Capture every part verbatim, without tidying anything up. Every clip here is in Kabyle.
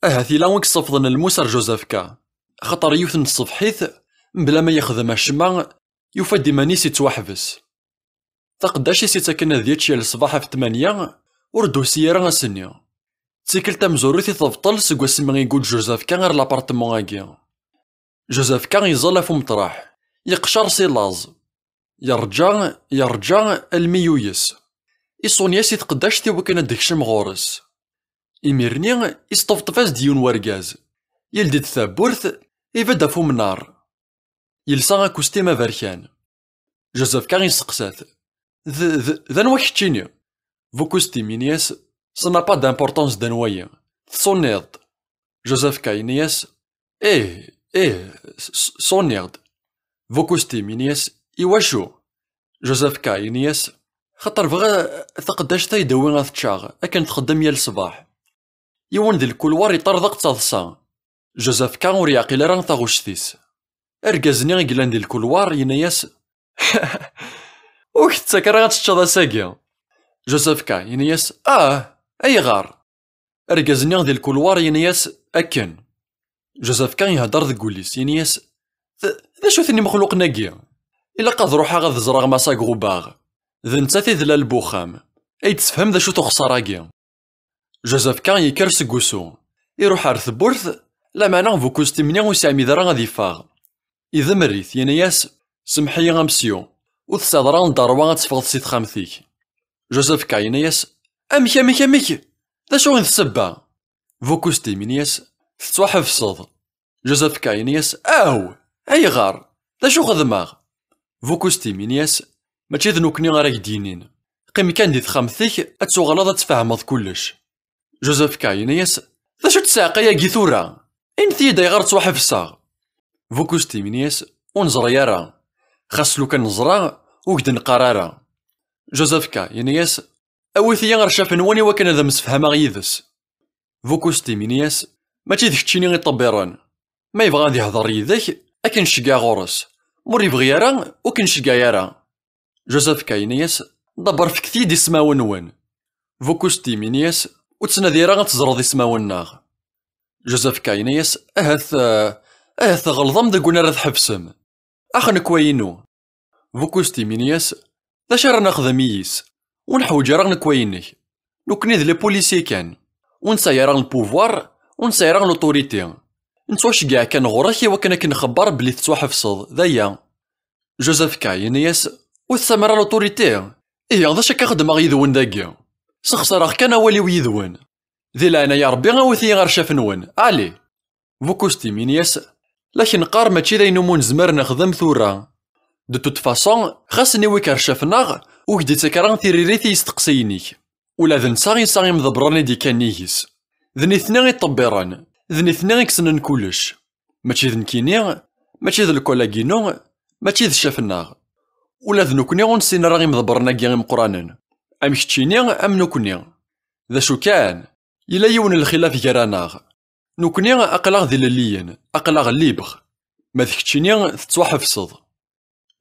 Ahat yella wi yessafḍen lmus ar Joseph K, axaṭer yiwet n tṣebḥit, mebla ma yexdem acemma, yufa-d iman-is yettwaḥbes. Taqeddact-is yettaken ad yečč yal ṣṣbeḥ ɣef tmanya, ur d-tusi ara ass-nni. D tikkelt tamezwarut i tebṭel seg wasmi i iguǧǧ Joseph K ar l'apartement-agi. Joseph K yeẓẓel ɣef umeṭraḥ, yeqcer si laẓ. Yerǧa, yerǧa, almi yuyes. Iṣuni-as i tqeddact i wakken ad d-tekcem ɣur-s. Imir-nni, isṭebṭeb-as-d yiwen wergaz. Yeldi-d tawwurt, ibedd ɣef umnar. Yelsa akustim aberkan. Joseph K yesteqsa-t: "D, d, d anwa keččini?" Vukustim yenna-yas: "Ça n'a pas d'importance d anwa-yi. Teṣuniḍ-d." Joseph K yenna-yas: "Ih, ih, s-, s-, ṣuniɣ-d." Vukustim yenna-yas: "Iwacu?" Joseph K yenna-yas: "Xaṭer bɣiɣ taqeddact-a i d-awi ad ččeɣ, akken txeddem yal ṣṣbeḥ." Yiwen di lkulwar iṭerḍeq d taḍsa. Joseph K ur yeɛqil ara taɣect-is. Argaz-nni i yellan di lkulwar yenna-yas: "Ur k-tettak ara ad teččeḍ ass-agi?" Joseph K yenna-yas: "Ah, ayɣer?" Argaz-nni di lkulwar yenna-yas: "Akken." Joseph K ihedder deg wul-is, yenna-yas: "D, d acu-ten imexluqen-agi? Ilaq ad ruḥeɣ ad ẓreɣ Massa Grubaɣ. D nettat i d lal n uxxam. Ay d-tefhem d acu-t uxeṣṣar-agi." Joseph K yekker seg wusu. Iruḥ ar tewwurt, lameɛna Vukustim-nni ur s-yeɛmid ara ad yeffeɣ. Idemmer-it, yenna-yas: "Semmeḥ-iyi a Mesyu, ur tesɛiḍ ara dderwa ad teffɣeḍ si texxamt-ik." Joseph K yenna-yas: "Amek, amek, amek? D acu i d ssebba?" Vukustim yenna-yas: "Tettwaḥebseḍ." Joseph K yenna-yas: "Aw! Ayɣer? D acu xedmeɣ?" Vukustim yenna-yas: "Mačči d nekkni ara k-d-yinin. Qqim kan di texxamt-ik, ad tuɣaleḍ ad tfehmeḍ kullec." Joseph K yenna-yas: "D acu-tt ssiɛqa-agi tura? Init-iyi-d ayɣer ttwaḥebseɣ." Vukustim yenna-yas: "Ur neẓri ara. Xas lukan neẓra, ur k-d-neqqar ara." Joseph K yenna-yas: "Awit-iyi ɣer ccaf-nwen i wakken ad msefhameɣ yid-s." Vukustim yenna-yas: "Mačči d keččini i ṭṭebbiren. Ma yebɣa ad ihder yid-k, ad k-nceggeɛ ɣur-s. Ma ur yebɣi ara, ur k-nceggeɛ ara." Joseph K yenna-yas: "Dabber fket-iyi-d ismawen-nwen." Vukustim yenna-yas: "Ur ttnadi ara ad teẓreḍ ismawen-nneɣ." Joseph K yenna-yas: "Ahat, eh, ahat tɣelḍem deg win ara tḥebsem. Ax nekwa-inu." Vukustim yenna-yas: "D acu ara nexdem yis? Ur neḥwaǧ ara nekwa-inek. Nekni d les policiers kan. Ur nesɛi ara le pouvoir, ur nesɛi ara l'autorité. Nettwaceggeɛ kan ɣur-k i wakken ad k-nxebber belli tettwaḥebseḍ, d aya." Joseph K yenna-yas: "Ur tesɛam ara l'autorité? Ihi, d acu akka xeddmeɣ yid-wen dagi? Sexṣareɣ kan awal-iw yid-wen. Di leɛnaya Rebbi, awit-iyi ɣer ccaf-nwen. Allez!" Vukustim yenna-yas: "La k-neqqar mačči d ayen umi nezmer nexdem tura. De toute façon, xas niwi k-rcafeɣ, ur k-d-ittak ara tiririt i yisteqsiyen-ik. Ula d netta yesɛa imḍebbren i d-ikkan nnig-s. D nitni i ṭṭebbiren, d nitni i yessnen kullec. Mačči d nekkini, mačči d lkollag-inu, mačči d ccaf-nneɣ. Ula d nekkni ur nessin ara imḍebbren-agi imeqqranen. Am keččini, am nekkni. D acu kan, yella yiwen n lxilaf gar-aneɣ. Nekkni aql-aɣ d ilelliyen, aql-aɣ libre. Ma d keččini, tettwaḥebseḍ."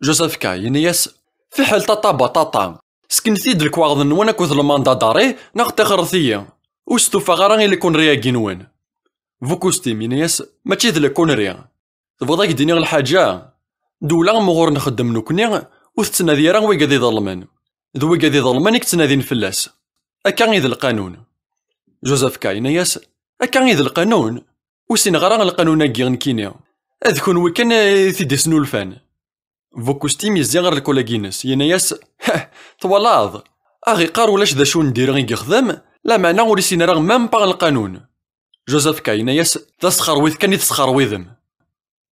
Joseph K yenna-yas: "Fiḥel ṭaṭa baṭaṭa. Seknet-iyi-d lekwaɣeḍ-nwen akked lmanda d'arrêt, neɣ ṭixret-iyi. Ur stufaɣ ara i les conneries-agi-nwen." Vukustim yenna-yas: "Mačči d les conneries. Tebɣiḍ ad k-d-iniɣ lḥaǧa? Ddewla umi ɣur nxeddem nekkni, ur tettnadi ara wigad iḍelmen. D wigad iḍelmen i yettnadin fell-as. Akka i d lqanun." Joseph K yenna-yas: "Akka i d lqanun? Ur ssineɣ ara lqanun-agi nekkini. D kunwi kan i t-id-isnulfan." Vukustim yezzi ɣer lkollag-ines, yenna-yas: "Heh, twalaḍ? Aɣ-iqqar ulac d acu n diri i yexdem, lameɛna ur issin ara même pas lqanun." Joseph K yenna-yas: "D asxerwid kan i tesxerwidem."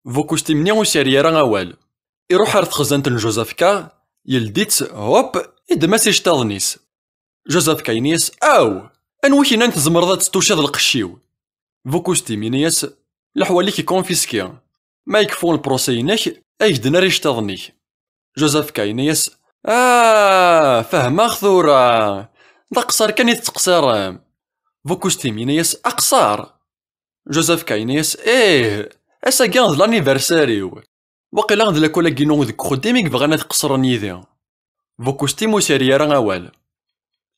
Vukustim-nni ur s-yerri ara awal. Iruḥ ar texzant n Joseph K, yeldi-tt, hop, iddem-as iceṭṭiḍen-is. Joseph K yenna-yas: "Aw! Anwa i k-yennan tzemreḍ ad tettucaḍ lqecc-iw?" Vukustim yenna-yas: "Leḥwal-ik ikonfiski. Ma yekfu lprocès-inek, ad k-d-nerr iceṭṭiḍen-ik." Joseph K yenna-yas: "Ah, fehmeɣ tura. D aqeṣṣer kan i tettqeṣṣirem." Vukustim yenna-yas: "Aqeṣṣer?" Joseph K yenna-yas: "Ih, ass-agi d l'anniversaire-iw. Waqila d lakwal-agi-inu deg uxeddim i yebɣan ad qeṣṣren yid-i." Vukustim ur s-yerri ara awal.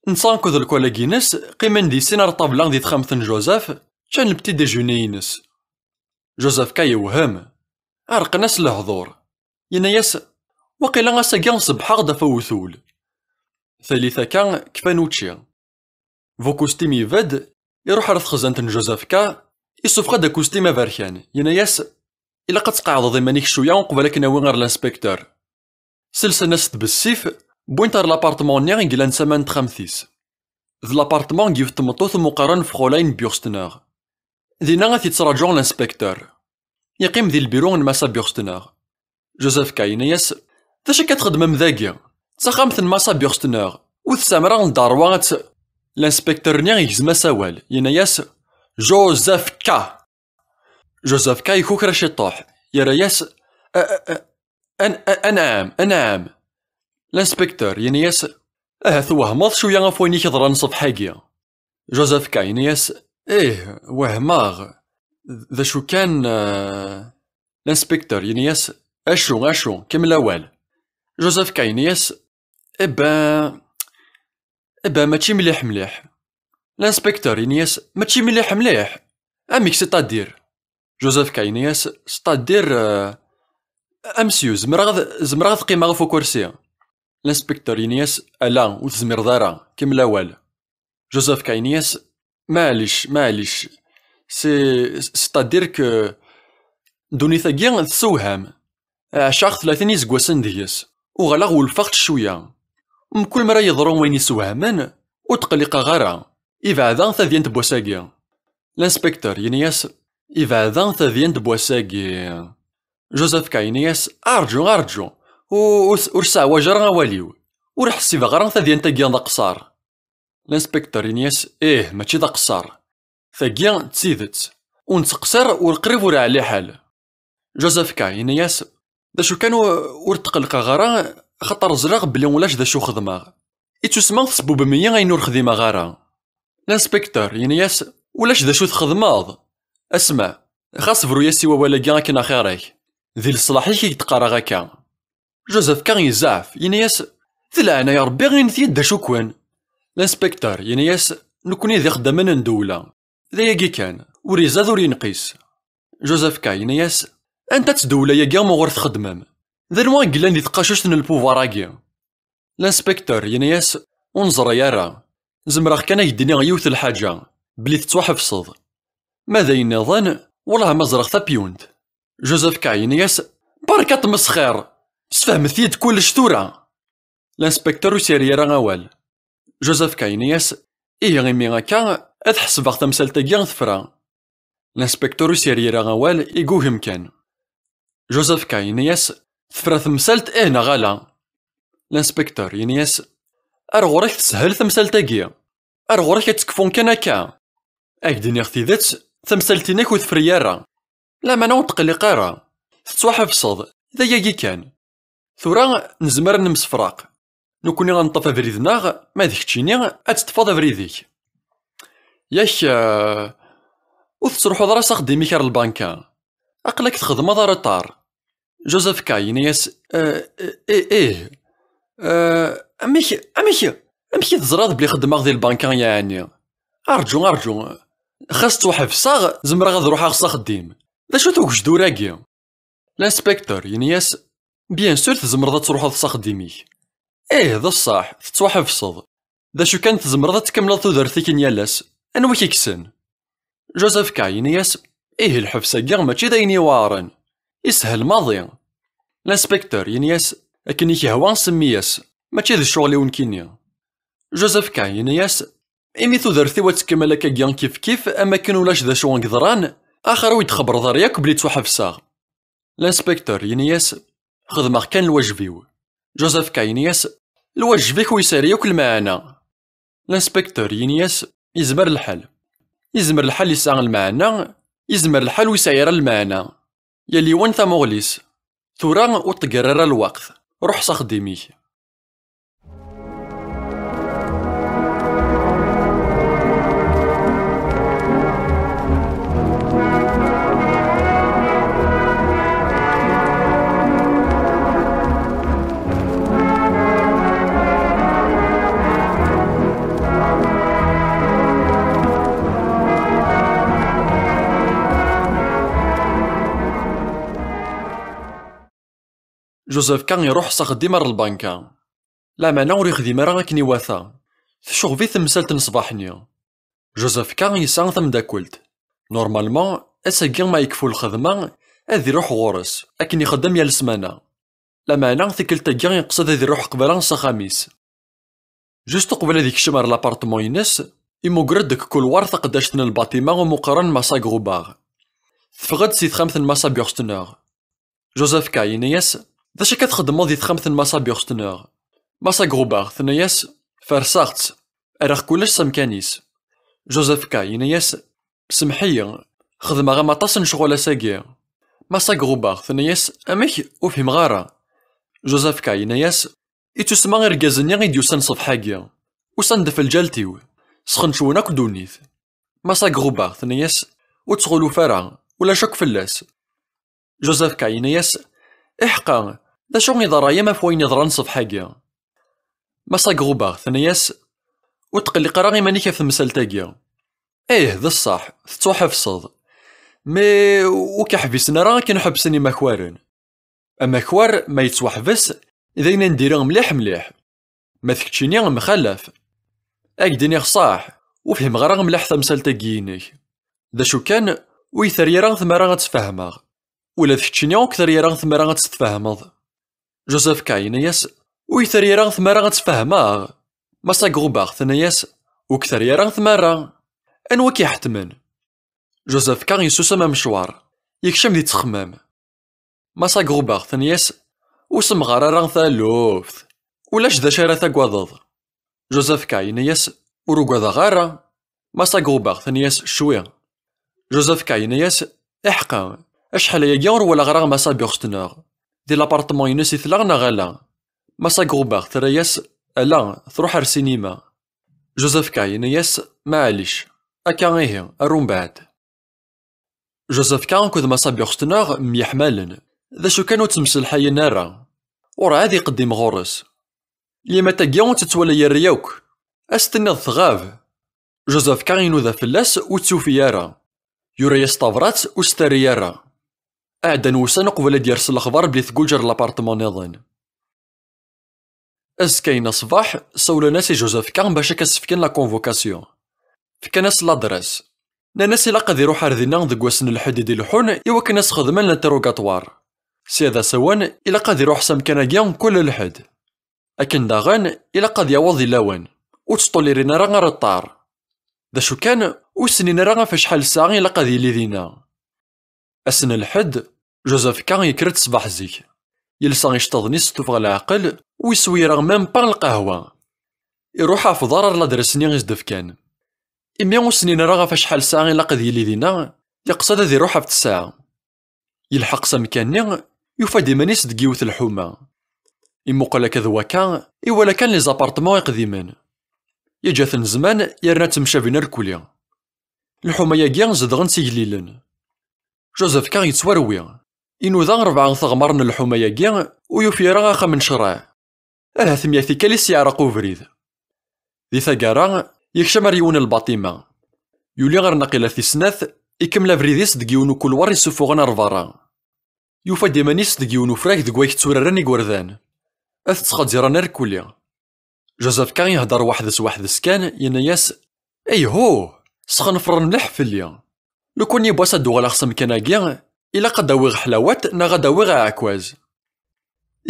Netta akked lkwal-agi-ines qqimen di sin ar ṭṭabla di texxamt n Joseph, Ččan le petit déjeuner-ines. Joseph K. yewhem. Ɛerqen-as lehdur. Yenna-yas: "Waqila ass-agi ṣebbḥeɣ-d ɣef uwtul." Tallit akka, kfan učči. Vukustim ibedd, iruḥ ar texzant n Joseph K., isuffeɣ-d akustim aberkan, yenna-yas: "Ilaq ad tqeɛdeḍ iman-ik cwiya uqbel akken awi ɣer l'inspecteur." Selsen-as-d bessif, wwin-t ar l'appartement-nni i yellan tama n texxamt-is. D l'appartement n yiwet tmeṭṭut umi qqaren Fräulein Bürstner. Dinna ad t-yettraǧu l'inspecteur. Yeqqim di lbiru n Massa Bürstner. Joseph K. yenna-yas: "D acu akka txeddmem dagi? D taxxamt n Massa Bürstner. Ur tesɛam ara ddeṛwa ad t-" L'inspecteur-nni igzem-as awal, yenna-yas: "Joseph K." Joseph K. yekuker ciṭuḥ, yerra-yas: "A-, a-, a-, an-, a-, anɛam, anɛam." L'inspecteur yenna-yas: "Ahat twehmeḍ cwiya ɣef wayen i k-yeḍran ṣṣbeḥ-agi." Joseph K. yenna-yas: "Ih, wehmeɣ. D acu kan, eh." L'inspecteur yenna-yas: "Acu, acu, kemmel awal." Joseph K. yenna-yas: "Eh ben, eh ben, mačči mliḥ mliḥ." L'inspecteur yenna-yas: "Mačči mliḥ mliḥ? Amek, c'est-à-dire?" Joseph K. yenna-yas: "C'est-à-dire, eh, a monsieur, zemreɣ ad, zemreɣ ad qqimeɣ ɣef ukersi?" L'inspecteur yenna-yas: "Ala, ur tezmireḍ ara, kemmel awal." Joseph K. yenna-yas: "Maɛlic, maɛlic. C'est, c'est-à-dire que ddunit-agi tessewham. Ɛaceɣ tlatin iseggasen deg-s. Uɣaleɣ welfeɣ-tt cwiya. Mkul mi ara yeḍru wayen yessewhamen, ur tqelliqeɣ ara. Ibeɛda tadyant n wass-agi." L'inspecteur yenna-yas: "Ibeɛda tadyant n wass-agi." Joseph K. yenna-yas: "Arǧu, arǧu. Ur, ur, ur sseɛwaj ara awal-iw. Ur ḥsibeɣ ara tadyant-agi d aqeṣṣer." L'inspecteur yenna-yas: "Ih, mačči d aqeṣṣer. Tagi d tidet. Ur nettqeṣṣir, ur qrib ur ɛli ḥal." Joseph K. yenna-yas: "D acu kan, ur, ur tqellqeɣ ara, axaṭer ẓriɣ belli ulac d acu xedmeɣ. Ittusma tesbubem-iyi ayen ur xdimeɣ ara." L'inspecteur yenna-yas: "Ulac d acu txedmeḍ. Asma, xas bru-yas i wawal-agi akken axir-ak. Di leṣlaḥ-ik i k-d-qqareɣ akka." Joseph K. yezɛef, yenna-yas: "Di leɛnaya Rebbi, init-yi-d d acu-ken." L'inspecteur yenna-yas: "Nekkni d ixeddamen n ddewla. D ayagi kan, ur izad ur yenqis." Joseph K. yenna-yas: "Anta-tt ddewla-agi umi ɣur txeddmem? D anwa i yellan di tqacuct n lpuvar-agi?" L'inspecteur yenna-yas: "Ur neẓri ara. Zemreɣ kan ad k-d-iniɣ yiwet n lḥaǧa, belli tettwaḥebseḍ. Ma d ayen nniḍen, wellah ma ẓriɣ tapyunt." Joseph K. yenna-yas: "Berka tmesxir! Sfehmet-iyi-d kullec tura!" L'inspecteur ur s-yerri ara awal. Joseph K. yenna-yas: "Ihi imi akka, ad ḥesbeɣ tamsalt-agi tefra." L'inspecteur ur s-yerri ara awal, igugem kan. Joseph K. yenna-yas: "Tefra temsalt, ih neɣ ala?" L'inspecteur yenna-yas: "Ar ɣur-k teshel temsalt-agi. Ar ɣur-k ad tekfu kan akka. Ad k-d-iniɣ tidet, tamsalt-inek ur tefri ara. Lameɛna ur tqelliq ara. Tettwaḥebseḍ, d ayagi kan. Tura nezmer ad nemsefraq. Nekkni ad neṭṭef abrid-nneɣ, ma d keččini ad teṭṭfeḍ abrid-ik. Yak, eh, ur tettruḥuḍ ara s axeddim-ik ar lbanka. Aql-ak txedmeḍ areṭar." Joseph K. yenna-yas: "Eh, eh, eh, ih. Eh, amek, amek, amek i teẓriḍ belli xeddmeɣ di lbanka yeɛni? Arǧu, arǧu. Xas ttwaḥebseɣ, zemreɣ ad ruḥeɣ s axeddim. D acu-t ugejdur-agi?" L'inspecteur yenna-yas: "Bien sûr tzemreḍ ad truḥeḍ s axeddim-ik. Ih, d ṣṣeḥ, tettwaḥebseḍ. D acu kan, tzemreḍ ad tkemmleḍ tudert-ik n yal ass. Anwa i k-ikksen?" Joseph K. yenna-yas: "Ih, lḥebs-agi mačči d ayen iweɛren. Ishel maḍi." L'inspecteur yenna-yas: "Akken i k-yehwa semmi-yas, mačči d ccɣel-iw nekkini." Joseph K. yenna-yas: "Imi tudert-iw ad tkemmel akkagi kifkif, am akken ulac d acu i yeḍran, axir ur yi-d-txebbreḍ ara yakk belli ttwaḥebseɣ." L'inspecteur yenna-yas: "Xedmeɣ kan lwajeb-iw." Joseph K. yenna-yas: "Lwajeb-ik ur yesɛi ara yakk lmeɛna." L'inspecteur yenna-yas: "Yezmer lḥal. Yezmer lḥal yesɛa lmeɛna, yezmer lḥal ur yesɛi ara lmeɛna. Yal yiwen tamuɣli-s. Tura ur ṭegger ara lweqt. Ruḥ s axeddim-ik." Joseph K iruḥ s axeddim ar lbanka. Lameɛna ur yexdim ara akken iwata. Tecɣeb-it temsalt n ṣṣbeḥ-nni. Joseph K yesɛa tamdakelt. Normalement, ass-agi ma yekfu lxedma, ad iruḥ ɣur-s, akken ixeddem yal ssmana. Lameɛna tikkelt-agi yeqsed ad iruḥ qbala s axxam-is. Just uqbel ad yekcem ar l'appartement-ines, imuger-d deg kulwar taqeddact n lbaṭima umi qqaren Massa Grubach. Teffeɣ-d si texxamt n Massa Burstner. Joseph K yenna-yas: "D acu akka txeddmeḍ di texxamt n Massa Burstner?" Massa Grubach tenna-yas: "Ferseɣ-tt, rriɣ kullec s amkan-is." Joseph K yenna-yas: "Semmeḥ-iyi, xedmeɣ-am aṭas n ccɣel ass-agi." Massa Grubach tenna-yas: "Amek? Ur fhimeɣ ara." Joseph K yenna-yas: "Ittusemma irgazen-nni i d-yusan ṣṣbeḥ-agi. Usan-d ɣef lǧalt-iw. Sxencwen akk ddunit." Massa Grubach tenna-yas: "Ur ttɣuluf ara, ulac akk fell-as." Joseph K yenna-yas: "Iḥqa, d acu i d ṛṛay-im ɣef wayen yeḍran ṣṣbeḥ-agi?" Massa Grubach tenna-yas: "Ur tqelliq ara iman-ik ɣef temsalt-agi. Ih, d ṣṣeḥ, tettwaḥebseḍ. Mi ur k-ḥbisen ara akken ḥebsen imakwaren. Amakwar, ma yettwaḥbes, d ayen n diri mliḥ mliḥ. Ma d keččini, mxalaf. Ad k-d-iniɣ ṣṣeḥ, ur fhimeɣ ara mliḥ tamsalt-agi-inek. D acu kan, ur yi-terri ara tmara ad tt-fehmeɣ. Ula d keččini ur k-terri ara tmara ad tt-tfehmeḍ." Joseph K yenna-yas: "Ur yi-terri ara tmara ad tt-fehmeɣ." Massa Grubach tenna-yas: "Ur k-terri ara tmara. Anwa i k-iḥettmen?" Joseph K yessusem amecwar. Yekcem di ttexmam. Massa Grubach tenna-yas: "Ur semɣar ara taluft. Ulac d acu ara tagadeḍ." Joseph K yenna-yas: "Ur ugadeɣ ara." Massa Grubach tenna-yas: "Cwi." Joseph K yenna-yas: "Iḥqa, acḥal ayagi ur walaɣ ara Massa Burstner. Di l'appartement-ines i tella neɣ ala?" Massa Grubach terra-yas: "Ala, tṛuḥ ar ssinima." Joseph K yenna-yas: "Maɛlic, akka ihi, ar umbeɛd." Joseph K akked Massa Burstner myeḥmalen, d acu kan ur ttemselḥayen ara. Urɛad iqeddim ɣur-s. Limat-agi ur tt-twala ara yakk. Ad s-tenniḍ tɣab. Joseph K inuda fell-as, ur tt-yufi ara. Yura-yas tabrat, ur s-terri ara. Ɛeddan wussan uqbel ad d-yers lexbar belli tguǧǧ ar l'appartement niḍen. Azekka-ines ṣṣbeḥ, sawlen-as i Joseph K bac ad as-fken la convocation. Fkan-as l'adresse. Nnan-as ilaq ad iruḥ ar dinna deg wass n lḥedd i d-ileḥḥun i wakken ad s-xedmen l'interrogatoire. Sya d asawen, ilaq ad iruḥ s amkan-agi kul lḥedd. Akken daɣen, ilaq ad yaweḍ di lawan. Ur ttṭulirin ara areṭṭar. D acu kan, ur ssnin ara ɣef acḥal ssaɛa ilaq ad yili dinna. Ass n lḥedd, Joseph K yekker-d ṣṣbeḥ zik. Yelsa iceṭṭiḍen-is s tuffɣa leɛqel, ur yeswi ara même pas lqahwa. Iruḥ ɣef uḍar ar ladres-nni i s-d-fkan. Imi ur ssnin ara ɣef acḥal ssaɛa ilaq ad yili dinna, yeqsed ad iruḥ ɣef ttesɛa. Yelḥeq s amkan-nni, yufa-d iman-is deg yiwet lḥuma. Imuqel akka d wakka, iwala kan les appartements iqdimen. Yeǧǧa-ten zzman, yerna ttemcabin irkelli. Lḥuma-agi zedɣen s igellilen. Joseph K yettwarwi. Inuda rebɛa teɣmar n lḥuma-agi, ur yufi ara axxam n ccṛeɛ. Ahat mya tikkal i s-yeɛreq ubrid. Di taggara, yekcem ar yiwen n lbaṭima. Yuli ɣer naqila tis snat, ikemmel abrid-is deg yiwen ukulwar isufuɣen ar berra. Yufa-d iman-is deg yiwen ufrag deg wayeg tturaren igerdan. Ad t-ttxadziren irkelli. Joseph K ihedder weḥd-s weḥd-s kan, yenna-yas: "Ayhuh! Sxenfren mliḥ fell-i. Lukan yiwwas ad d-uɣaleɣ s amkan-agi, ilaq ad d-awiɣ ḥlawat neɣ ad d-awiɣ aɛekkaz."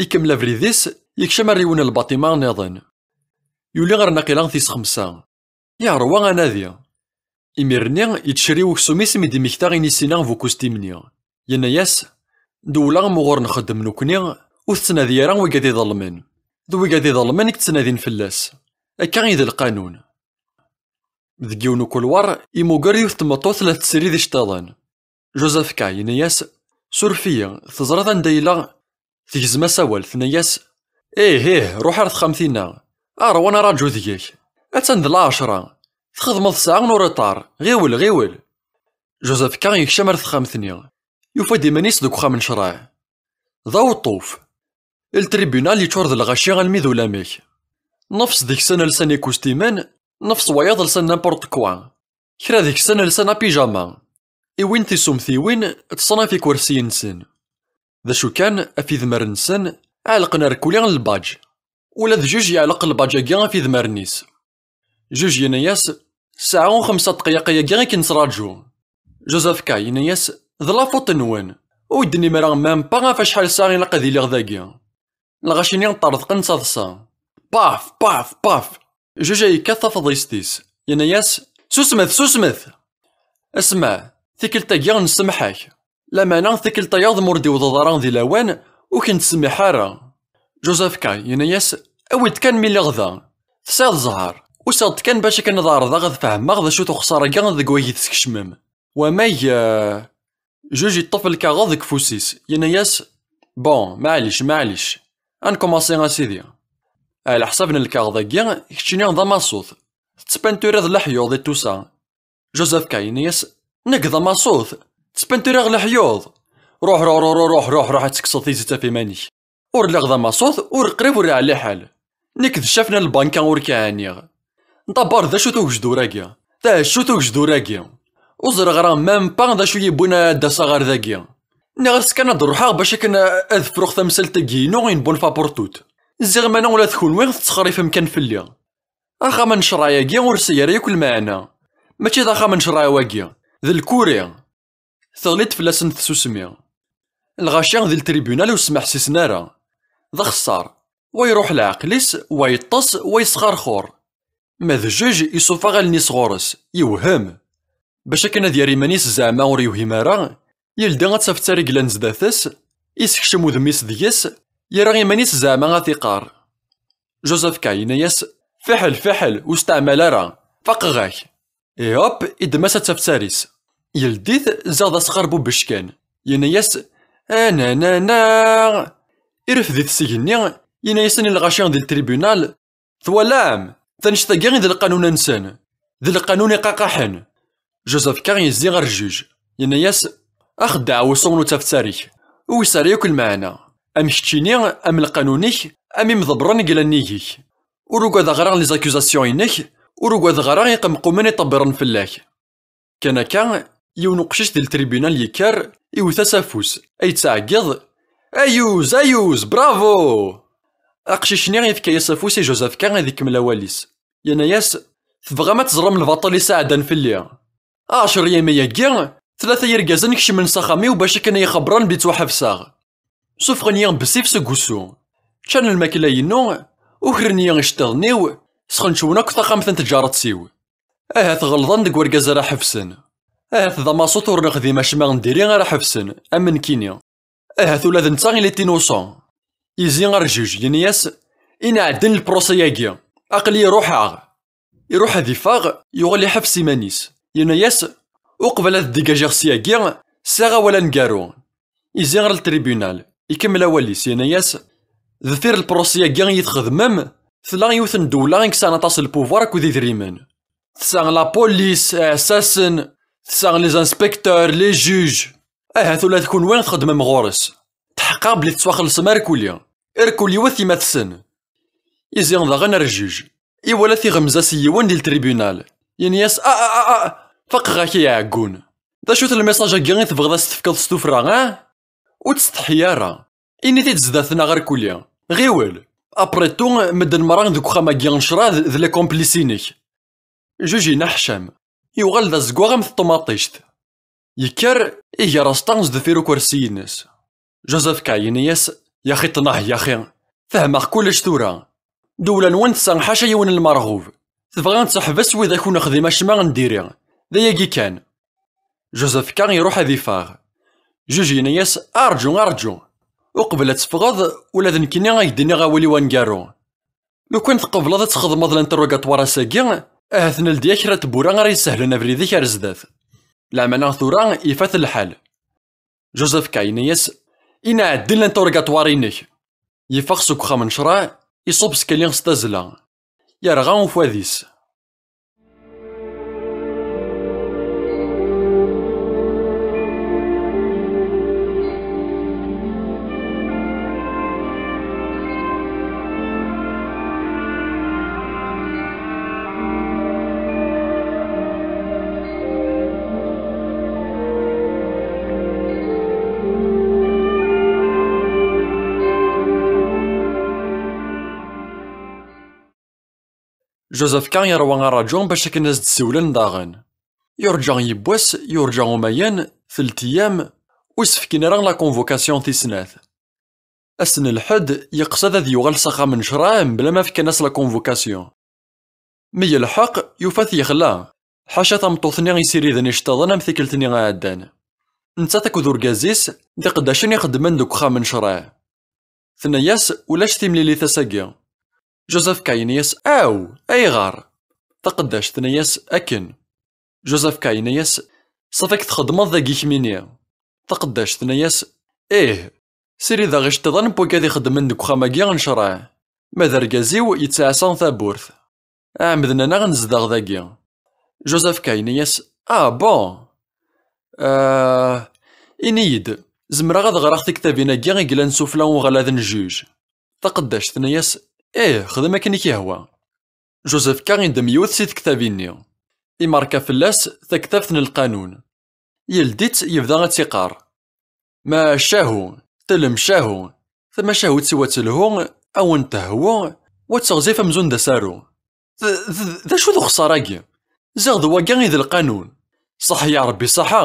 Ikemmel abrid-is, yekcem ar yiwen n lbaṭima nniḍen. Yuli ɣer naqila tis xemsa. Yeṛwa anadi. Imir-nni, yettcerriw uksum-is mi d-immekta inisi-nni bu kustim-nni. Yenna-yas: "Ddewla am uɣur nxeddem nekkni, ur tettnadi ara wigad iḍelmen. D wigad iḍelmen i yettnadin fell-as. Akka i d lqanun." Deg yiwen ukulwar, imuger yiwet tmeṭṭut la tesrid iceṭṭiḍen. Joseph K yenna-yas: "Suref-iyi, teẓriḍ anda yella?" Tegzem-as awal, tenna-yas: "Ih, ih, ruḥ ar texxamt-inna. Ṛwan araǧu deg-k. Attan d lɛecṛa. Txedmeḍ ssaɛa n ureṭar. Ɣiwel, ɣiwel." Joseph K yekcem ar texxamt-nni. Yufa-d iman-is deg uxxam n ccṛeɛ. D aweṭṭuf. Ltribunal yeččur d lɣaci almi d ulamek. Nnefs deg-sen lsan ikustimen, nnefs wayeḍ lsan n'importe quoi. Kra deg-sen lsan apijama. Iwin tisumtiwin, ṭṭsen ɣef ikersiyen-nsen. D acu kan, ɣef idmaren-nsen, Ɛelqen rkuli n lbaǧ. Ula d juj yeɛleq lbaǧ-agi ɣef idmaren-is. Juj yenna-yas: "Sɛa xemsa dqayeq-agi i k-nettraǧu." Joseph K yenna-yas: "D la faute-nwen. Ur d-nnimer même pas ɣef acḥal ssaɛa ilaq ad iliɣ dagi." Lɣaci-nni ṭṭerḍqen d taḍsa. Paf, paf, paf. Juj a yekkat tafḍist-is. Yenna-yas: "Susmet, susmet!" "Asma, tikkelt-agi nsemmeḥ-ak. Lameɛna tikkelt-ayeḍ ma ur d-iwḍeḍ ara di lawan, ur k-nettsemmiḥ ara." Joseph K yenna-yas: "Awi-d kan mi lliɣ da. Tesɛiḍ zzher. Usiɣ-d kan bac akken ad ɛerḍeɣ ad fehmeɣ d acu-t uxeṣṣar-agi deg wayeg i teskecmem." Wamag, eh, juj yeṭṭef lkaɣeḍ deg ufus-is, yenna-yas: "Bon, maɛlic, maɛlic. Ad nkumaṣi a sidi. Ɛla ḥsab n lkaɣeḍ-agi, keččini d amaṣut. Tettpanturiḍ leḥyuḍ i tusa." Joseph K yenna-yas: "Nekk d amaṣut? Ttpanturiɣ leḥyuḍ? Ruḥ, ruḥ, ruḥ, ruḥ, ruḥ, ruḥ ad tekkseḍ tizit ɣef iman-ik. Ur lliɣ d amaṣut, ur qrib ur yeɛli ḥal. Nekk d ccaf n lbanka ur k-ɛaniɣ. D'abord, d acu-t ugejdur-agi? D acu-t ugejdur-agi? Ur ẓriɣ ara même pas d acu yi-wwin ad d-aseɣ ɣer dagi. Nniɣ-as kan ad d-ruḥeɣ bac akken ad fruɣ tamsalt-agi-inu une bonne fois pour toutes. Ziɣ mana ula d kunwi tettxerrifem kan fell-i. Axxam n ccṛeɛ-agi ur yesɛi ara yakk lmeɛna. Mačči d axxam n ccṛeɛ wagi, d lkuri." Teɣli-d fell-asen tsusmi. Lɣaci di ltribunal ur smeḥsisen ara. D axeṣṣar. Wa iruḥ leɛqel-is, wa yeṭṭes, wa yesxerxur. Ma d jjuj, isuffeɣ allen-is ɣur-s, yewhem. Bac akken ad yerr iman-is zeɛma ur yewhim ara, yeldi ad tafettari yellan zdat-s, isekcem udem-is deg-s, yerra iman-is zeɛma ad t-iqqar. Joseph K yenna-yas: "Fiḥel, fiḥel, ur steɛmal ara, faqeɣ-ak." Ihop, iddem-as ad tafettari-s. Yeldi-t, ziɣ d asɣar bubec kan. Yenna-yas: "Ananana!" Irfed-it s igenni, yenna-yasen i lɣaci di ltribunal: "Twalam? D annect-agi i d lqanun-nsen. D lqanun iqaqaḥen." Joseph K yezzi ɣer jjuj. Yenna-yas: "Ax ddeɛwessu n utafettari-k. Ur yesɛi ara yakk lmeɛna. Am keččini, am lqanun-ik, am imḍebbren i yellan nnig-k. Ur ugadeɣ ara les accusations-inek, ur ugadeɣ ara iqemqumen iṭebbiren fell-ak." Kan akka, yiwen uqcic di ltribunal yekker, iwet-as afus, ay yettɛeggiḍ: "Ayuz, ayuz, bravo!" Aqcic-nni yefka-yas afus i Joseph K ad ikemmel awal-is. Yenna-yas: "Tebɣam ad teẓrem lbaṭel i sɛeddan fell-i? Ɛecr yimi-agi, tlata yirgazen kecmen s axxam-iw bac akken ad iyi-xebbren bi ttwaḥebseɣ. Sufɣen-iyi bessif seg wusu. Ččan lmakla-inu, ukren-iyi iceṭṭiḍen-iw, sxencwen akk taxxamt n tǧaret-iw. Ahat ɣelḍen deg urgaz ara ḥebsen. Ahat d amaṣut ur nexdim acemma n diri ara ḥebsen, am nekkini. Ahat ula d netta il est innocent." Yezzi ɣer jjuj, yenna-yas: "Ini ɛeddin lprocès-agi. Aql-iyi ruḥeɣ." Iruḥ ad iffeɣ, yuɣal iḥebs iman-is. Yenna-yas: "Uqbel ad ddigajiɣ syagi, sɛiɣ awal aneggaru." Yezzi ɣer ltribunal, ikemmel awal-is, yenna-yas: "Deffir lprocès-agi i yi-txedmem, tella yiwet n ddewla i yesɛan aṭas n lpouvoir akked idrimen. Tesɛa la police, iɛessasen, tesɛa les inspecteurs, les juges. Ahat ula d kunwi txeddmem ɣur-s. Tḥeqqeɣ belli tettwaxellṣem arkuli. Irkul yiwet yemma-tsen." Izi daɣen ar jjuj. Iwala tiɣemza s yiwen di ltribunal. Yenna-yas: "A, a, a, a, faqeɣ-ak ay aɛeggun. D acu-t lmessage-agi i tebɣiḍ ad s-tefkeḍ s tuffra, ah? Ur ttsetḥi ara. Ini-t-id zdat-neɣ arkuli. Ɣiwel. Après tout, medden merra deg uxxam-agi n ccṛeɛ d, d les complices-inek." Jjuj-in aḥcam. Yuɣal d azeggaɣ am tṭumaṭict. Yekker, iger aẓeṭṭa sdeffir ukersi-ines. Joseph K yenna-yas: "Yaxi ṭṭneḥ, yaxi. Fehmeɣ kullec tura. Ddewla-nwen tesɛa ḥaca yiwen n lmerɣub. Tebɣa ad teḥbes wid akk ur nexdim acemma n diri. D ayagi kan." Joseph K iruḥ ad iffeɣ. Jjuj yenna-yas: "Arǧu, arǧu. Uqbel ad teffɣeḍ, ula d nekkini ad k-d-iniɣ awal-iw aneggaru. Lukan tqebleḍ ad txedmeḍ l'interrogatoire ass-agi, ahat neldi-ak kra n tewwura ara yessehlen abrid-ik ar zdat." Lameɛna tura ifat lḥal. Joseph K yenna-yas: "Ini ɛeddin l'interrogatoire-inek." Yeffeɣ seg uxxam n ccṛeɛ, iṣubb skali s tazzla. Yerɣa ufad-is. Joseph K yerwa ṛṛaǧu bac akken ad s-d-siwlen daɣen. Yurǧa yiwwas, yurǧa umayen, telt iyam, ur s-fkin ara la convocation tis snat. Ass n lḥedd, yeqsed ad yuɣal s axxam n ccṛeɛ mebla ma fkan-as la convocation. Mi yelḥeq, yufa-t yexla, ḥaca tameṭṭut-nni isiriden iceṭṭiḍen am tikkelt-nni iɛeddan. Nettat akked urgaz-is d iqeddacen ixeddmen deg uxxam n ccṛeɛ. Tenna-yas: "Ulac timlilit ass-agi." Joseph K yenna-yas: "Aw, ayɣer?" Taqeddact tenna-yas: "Akken." Joseph K yenna-yas: "Ṣafi txeddmeḍ dagi kemmini?" Taqeddact tenna-yas: "Ih, sirideɣ iceṭṭiḍen n wigad ixeddmen deg uxxam-agi n ccṛeɛ, ma d argaz-iw yettɛassa tawwurt. Ɛemmden-aneɣ nezdeɣ dagi." Joseph K yenna-yas: "Ah bon? Ah, ini-yi-d, zemreɣ ad ɣreɣ tiktabin-agi i yellan sufla uɣalad n jjuj?" Taqeddact tenna-yas: "Ih, xdem akken i k-yehwa." Joseph K yeddem yiwet si tektabin-nni, imerka fell-as taktabt n lqanun. Yeldi-tt, yebda ad tt-iqqar: "Ma cahu, telem cahu, tamacahut-iw ad telhu, a wen-tehwu, wa teɣzif amzun d asaru. D, d, d acu d uxeṣṣar-agi? Ziɣ d wagi i d lqanun. Ṣaḥ ya Ṛebbi, ṣaḥa!"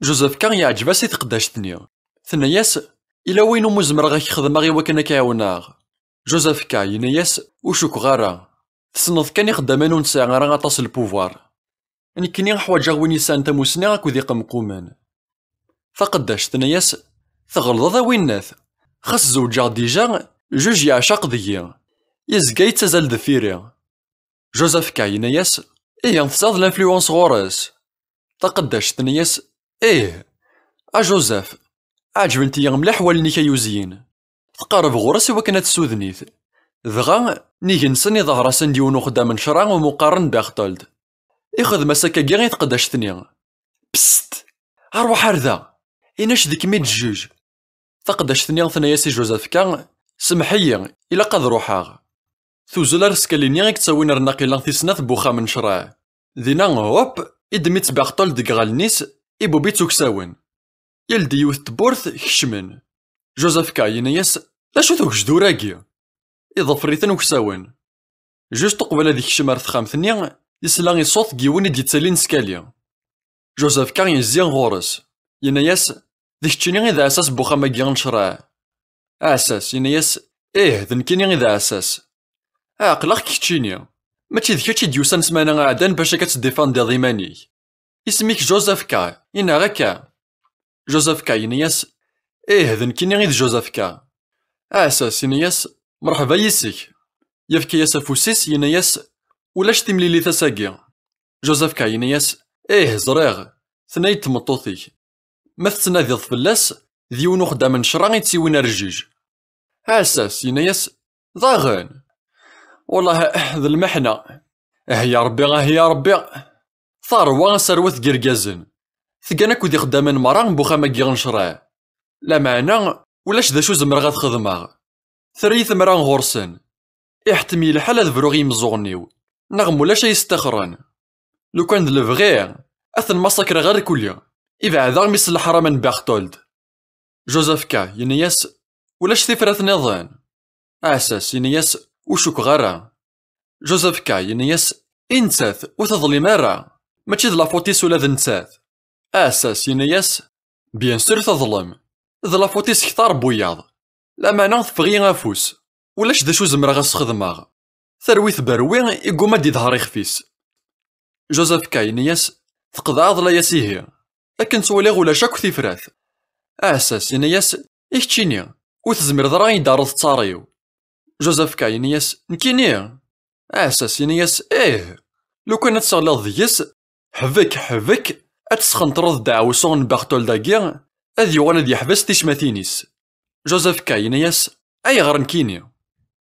Joseph K yeɛǧeb-as i teqeddact-nni. Tenna-yas: "Ila wayen umi zemreɣ ad k-xedmeɣ i wakken ad k-ɛiwneɣ?" Joseph K yenna-yas: "Ur cukkeɣ ara. Tessneḍ kan ixeddamen ur nesɛi ara aṭas n lpuvwar. Nekkini ḥwaǧeɣ win yesɛan tamusni akked iqemqumen." Taqeddact tenna-yas: "Tɣelḍeḍ a winnat. Xas zewǧeɣ dija, juj yeɛceq deg-i. Yezga yettazal deffir-i." Joseph K yenna-yas: "Ihi tesɛiḍ l'influence ɣur-s?" Taqeddact tenna-yas: "Ih, a Joseph, ɛeǧbent-iyi mliḥ wallen-ik ay uzyin." Tqerreb ɣur-s i wakken ad tessuden-it. Dɣa, nnig-nsen iḍher-asen-d yiwen uxeddam n ccṛeɛ umi qqaren Berthold. Ixdem-as akkagi i tqeddact-nni: "Psst! Arwaḥ ar da! Inac d kemm i d jjuj!" Taqeddact-nni tenna-yas i Joseph K: "Semmeḥ-iyi, ilaq ad ruḥeɣ." Tuzzel ar skali-nni i yettawin ar naqila tis snat n uxxam n ccṛeɛ. Dinna, hop, iddem-itt Berthold deg iɣallen-is, ibubb-itt uksawen. Yeldi yiwet tewwurt, kecmen. Joseph K yenna-yas: "D acu-t ugejdur-agi?" Iḍfer-iten uksawen. Just uqbel ad ikcem ar texxamt-nni, yesla i ṣṣut n yiwen i d-yettalin skali. Joseph K yezzi ɣur-s. Yenna-yas: "D keččini i d aɛessas n uxxam-agi n ccṛeɛ?" Aɛessas, yenna-yas: "Ih, d nekkini i d aɛessas." "Ɛeqleɣ-k keččini. Mačči d kečč i d-yusan ssmana iɛeddan bac ad k-teddifandiḍ iman-ik. Isem-ik Joseph K, i neɣ akka?" Joseph K yenna-yas: "Ih, d nekkini i d Joseph K." Aɛessas, yenna-yas: "Mṛeḥba yis-k." Yefka-yas afus-is, yenna-yas: "Ulac timlilit ass-agi." Joseph K yenna-yas: "Ih, ẓriɣ. Tenna-yi-d tmeṭṭut-ik. Ma tettnadiḍ fell-as, d yiwen uxeddam n ccṛeɛ i tt-iwin ar jjuj." Aɛessas, yenna-yas: "Daɣen? Wellah, d lmeḥna. Ah ya Ṛebbi, ah ya Ṛebbi. Taṛwa aserwet n yirgazen. Tgan akked ixeddamen meṛṛa n uxxam-agi n ccṛeɛ. Lameɛna, ulac d acu zemreɣ ad xedmeɣ. Terra-yi temra ɣur-sen. Iḥettem-iyi lḥal ad bruɣ i yimeẓẓuɣen-iw, neɣ mulac ay stixren. Lukan d lebɣi, ad ten-masakreɣ irkelli, ibeɛd-aɣ mmi-s n leḥṛam n Berthold." Joseph K yenna-yas: "Ulac tifrat nniḍen?" Aɛessas, yenna-yas: "Ur cukkeɣ ara." Joseph K yenna-yas: "I nettat, ur teḍlim ara? Mačči d la faute-is ula d nettat?" Aɛessas, yenna-yas: "Bien sûr teḍlem. D la faute-is kteṛ n wiyaḍ. Lameɛna teffeɣ-iyi afus. Ulac d acu zemreɣ ad s-xedmeɣ. Terwi tberwi, igguma ad d-iḍher ixef-is." Joseph K yenna-yas: "Tqeḍɛeḍ layas ihi. Akken ttwaliɣ ulac akk tifrat." Aɛessas, yenna-yas: "I keččini, ur tezmireḍ ara ad yi-d-terreḍ ttaṛ-iw?" Joseph K yenna-yas: "Nekkini?" Aɛessas, yenna-yas: "Ih. Lukan ad teɣliḍ deg-s, ḥbek, ḥbek, ad tesxenṭreḍ ddeɛwessu n Berthold-agi, ad yuɣal ad yeḥbes ticmatin-is." Joseph K yenna-yas: "Ayɣer nekkini?"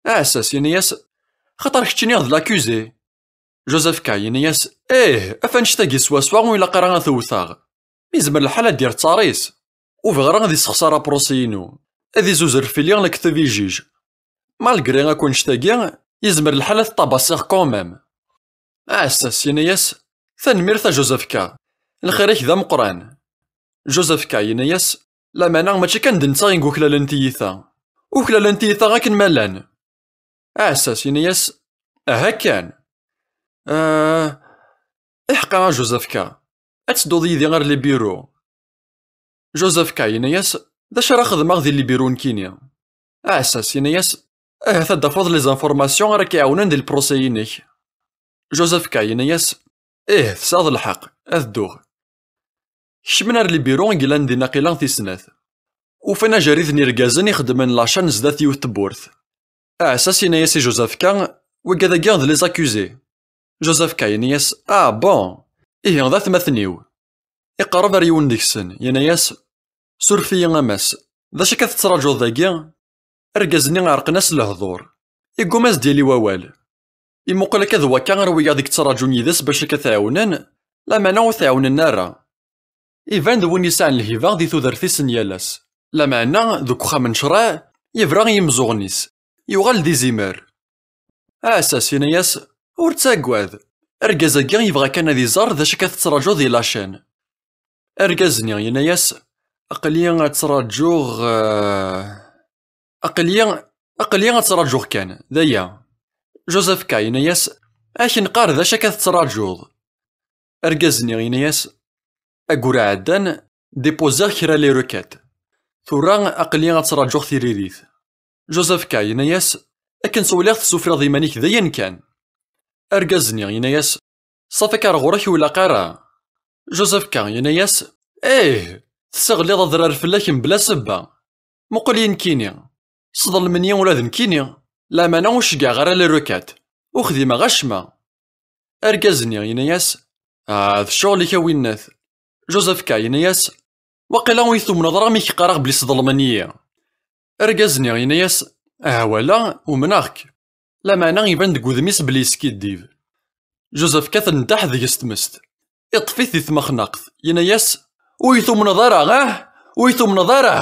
Aɛessas, yenna-yas: "Xaṭer keččini d l'accusé." Joseph K yenna-yas: "Ih, af annect-agi swaswa ur ilaq ara ad t-wteɣ. Yezmer lḥal ad d-yerr ttaṛ-is. Ur bɣiɣ ara ad yessexṣer apṛusi-inu, ad izuzzer fell-i lekdeb i jjuj. Malgré akk annect-agi, yezmer lḥal ad t-ṭabasiɣ quand même." Aɛessas, yenna-yas: "Tanemmirt a Joseph K. Lxir-ik d ameqqran." Joseph K yenna-yas: "Lameɛna mačči kan d netta i yuklalen tiyita. Uklalen tiyita akken ma llan." Aɛessas, yenna-yas: Aha kan. Ah, iḥqa a Joseph K, ad tedduḍ yid-i ɣer libiru? Joseph K yenna-yas: "D acu ara xedmeɣ di libiru nekkini?" Aɛessas yenna-yas: "Ahat ad d-tafeḍ les informations ara k-iɛawnen di lprocès-inek." Joseph K yenna-yas: "Ih, tesɛiḍ lḥeqq, ad dduɣ." Kecmen ar libiru i yellan di Naqila tis snat. Ufan ajerrid n yergazen ixeddmen la chaîne sdat yiwet tewwurt. Aɛessas yenna-yas i Joseph K: "Wigad-agi d les accusés." Joseph K yenna-yas: "Ah bon, ihi d atmaten-iw." Iqerreb ar yiwen deg-sen, yenna-yas: "Suref-iyi a mass, d acu akka tettraǧuḍ dagi?" Argaz-nni ɛerqen-as lehdur. Igguma ad s-d-yali wawal. Imuqel akka d wakka ar wiyaḍ i yettraǧun yid-s bac akka t-ɛiwnen, lameɛna ur t-ɛiwnen ara. Iban d win yesɛan lhiba di tudert-is n yal ass. Lameɛna deg uxxam n ccṛeɛ, yebra i yimeẓẓuɣen-is, yuɣal d izimer. Aɛessas yenna-yas: "Ur ttaggad, argaz-agi yebɣa kan ad iẓer d acu akka tettraǧuḍ di la chaîne." Argaz-nni yenna-yas: "Aql-i ad ttraǧuɣ, eh, aql-i, aql-i ad ttraǧuɣ kan, d aya." Joseph K yenna-yas: "Ad k-nqar d acu akka tettraǧuḍ." Argaz-nni yenna-yas: "Ayyur iɛeddan, dépoziɣ kra les requêtes. Tura aql-i ad ttraǧuɣ tiririt." Joseph K yenna-yas: "Akken twaliḍ tessufriḍ iman-ik d ayen kan." Argaz-nni yenna-yas: "Ṣafi, akka ar ɣur-k ur ilaq ara." Joseph K yenna-yas: "Ih, tessiɣliḍ adrar fell-ak mebla sebba. Muqel-iyi nekkini. Sḍelmen-iyi ula d nekkini. Lameɛna ur ceggɛeɣ ara les requêtes. Ur xdimeɣ acemma." Argaz-nni yenna-yas: "Ah, d ccɣel-ik a winnat." Joseph K yenna-yas: "Waqila ur yi-tumneḍ ara mi k-qqareɣ belli sḍelmen-iyi." Argaz-nni yenna-yas: "Ah, wala, umneɣ-k." Lameɛna iban deg wudem-is belli yeskiddib. Joseph K tendeḥ deg-s tmest. Iṭṭef-it di tmexnaqt, yenna-yas: "Ur yi-tumneḍ ara, ah? Ur yi-tumneḍ ara?"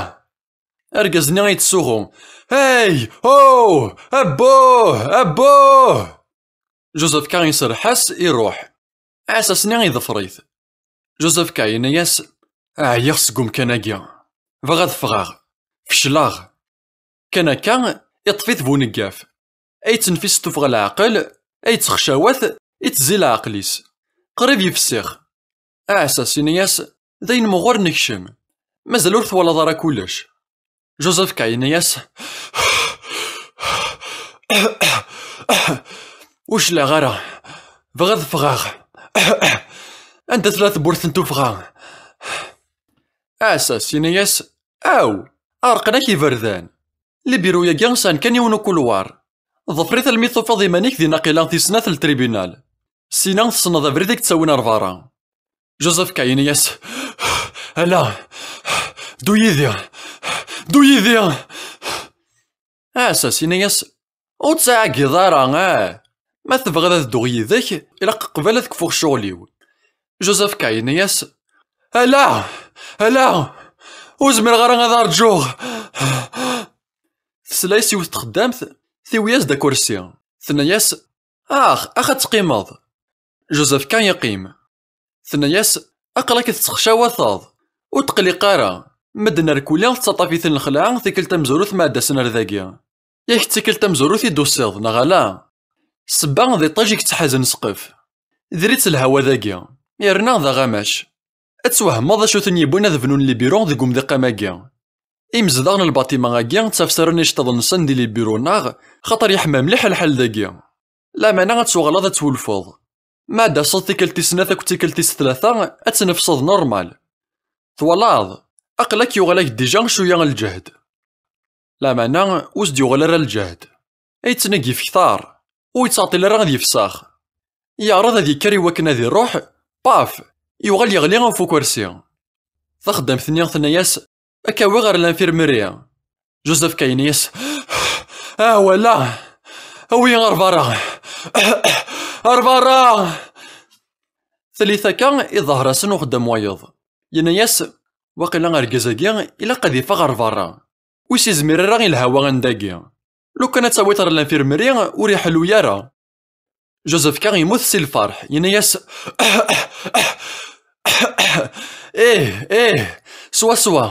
Argaz-nni yettsuɣu: "Hey! Oh! Abbuh! Abbuh!" Joseph K iserreḥ-as, iruḥ. Aɛessas-nni iḍfer-it. Joseph K yenna-yas: "Ɛyiɣ seg umkan-agi. Bɣiɣ ad ffɣeɣ. Fecleɣ." Kan akka, iṭṭef-it buneggaf. Ay ttenfis tuffɣa leɛqel, ay ttexcawat, ittezzi leɛqel-is. Qrib yefsix. Aɛessas yenna-yas: "D ayen muɣur nekcem. Mazal ur twalaḍ ara kullec." Joseph K yenna-yas: "Ur cliɛeɣ ara. Bɣiɣ ad ffɣeɣ. Anda tella tewwurt n tuffɣa?" Aɛessas yenna-yas: "Aw, ɛerqen-ak iberdan. Libiru-agi sɛan kan yiwen ukulwar. Ḍfer-it almi tufiḍ iman-ik di Naqila tis snat n tribunal. Sina tessneḍ abrid i yettawin ar berra." Joseph K yenna-yas: "Ala, ddu yid-i, ddu yid-i." Aɛessas yenna-yas: "Ur ttɛeggiḍ ara, ah! Ma tebɣiḍ ad dduɣ yid-k, ilaq qbel ad kfuɣ ccɣel-iw." Joseph K yenna-yas: "Ala, ala, ur zmireɣ ara ad rǧuɣ." Tesla-yas yiwet txeddamt, tiwi-yas-d akersi. Tenna-yas: "Ax, ax ad teqqimeḍ." Joseph K yeqqim. Tenna-yas: "Aql-ak tettexcawateḍ. Ur tqelliq ara. Medden rkuli tettaṭṭaf-iten lxelɛa tikkelt tamezwarut ma ad-asen ar dagi. Yak d tikkelt tamezwarut i d-tusiḍ, neɣ ala? Ssebba d iṭij i yettḥazen ssqef. Diri-tt lhawa dagi, yerna d aɣamac. Ad twehmeḍ acu ten-yewwin ad bnun libiru deg umdiq am-agi. Imezdaɣ n lbaṭima-agi ttafsaren iceṭṭiḍen-nsen di libiru-nneɣ, xaṭer yeḥma mliḥ lḥal dagi. Lameɛna ad tuɣaleḍ ad twulfeḍ. Ma ad d-taseḍ tikkelt tis snat akked tikkelt tis tlata, ad tnefseḍ normal. Twalaḍ, aql-ak yuɣal-ak dija cwiya n lǧehd. Lameɛna ur s-d-yuɣal ara lǧehd. Ay yettnagi fektar, ur yettɛeṭṭil ara ad yefsex. Yeɛreḍ ad yekker i wakken ad iruḥ, paf, yuɣal yeɣli ɣef ukersi. Taxeddamt-nni tenna-yas: "Ad k-awiɣ ɣer l'infirmerie." Joseph K yenna-yas: "Ah, wala! Awi-yi ɣer berra! Ɣer berra!" Tallit akka, iḍher-asen uxeddam wayeḍ. Yenna-yas: "Waqila argaz-agi ilaq ad iffeɣ ɣer berra. Ur s-izmir ara i lhawa anda-agi. Lukan ad tawiḍ ɣer l'infirmerie, ur iḥellu ara." Joseph K yemmut si lferḥ, yenna-yas: "Ih, ih, swaswa.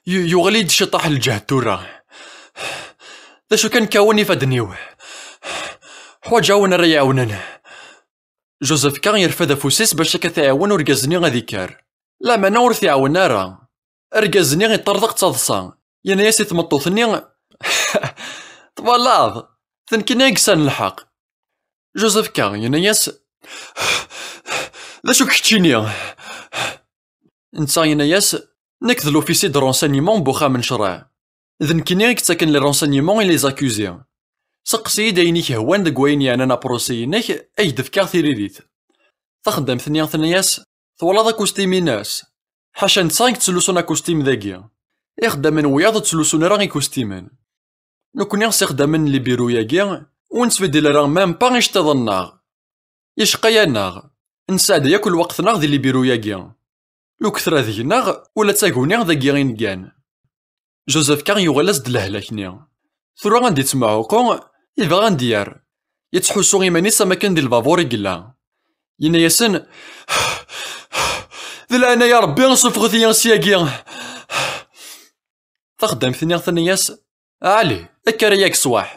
Yu-, yuɣal-iyi-d ciṭṭaḥ lǧehd tura. D acu kan, kkawen ifadden-iw. Ḥwaǧeɣ win ara yi-iɛawnen. Joseph K. yerfed afus-is bac akka t-iɛawen urgaz-nni ad ikker. Lameɛna ur t-iɛawen ara. Argaz-nni iṭṭerḍeq d taḍsa. Yenna-yas i tmeṭṭut-nni: "Twalaḍ, d nekkini i yesɛan lḥeqq." Joseph K. yenna-yas: "D acu keččini?" Netta yenna-yas: "Nekk d l'officier de renseignement n uxxam n ccreɛ. D nekkini i yettaken les renseignements i les accusés. Seqsi-yi-d ayen i k-hwan deg wayen yeɛnan aprocès-inek, ad k-d-fkeɣ tiririt." Taxeddamt-nni tenna-yas: "Twalaḍ akustim-ines? Ḥaca netta i yettlusun akustim dagi. Ixeddamen wiyaḍ ur ttlusun ara ikustimen. Nekni s ixeddamen n libiru-agi, ur nettbeddil ara même pas iceṭṭiḍen-nneɣ. Icqa-yaneɣ, nesɛedday akk lweqt-nneɣ di libiru-agi. Luktra deg-neɣ, ula d taguni dagi i neggan." Joseph K. yuɣal-as-d lehlak-nni. Tura ad d-ittmeɛuqu, ibɣa ad d-yerr. Yettḥussu iman-is am akken di lbabur i yella. Yenna-yasen: "D leɛnaya Rebbi, suffɣet-iyi syagi." Taxeddamt-nni tenna-yas: "Ɛli, kker ay ageswaḥ."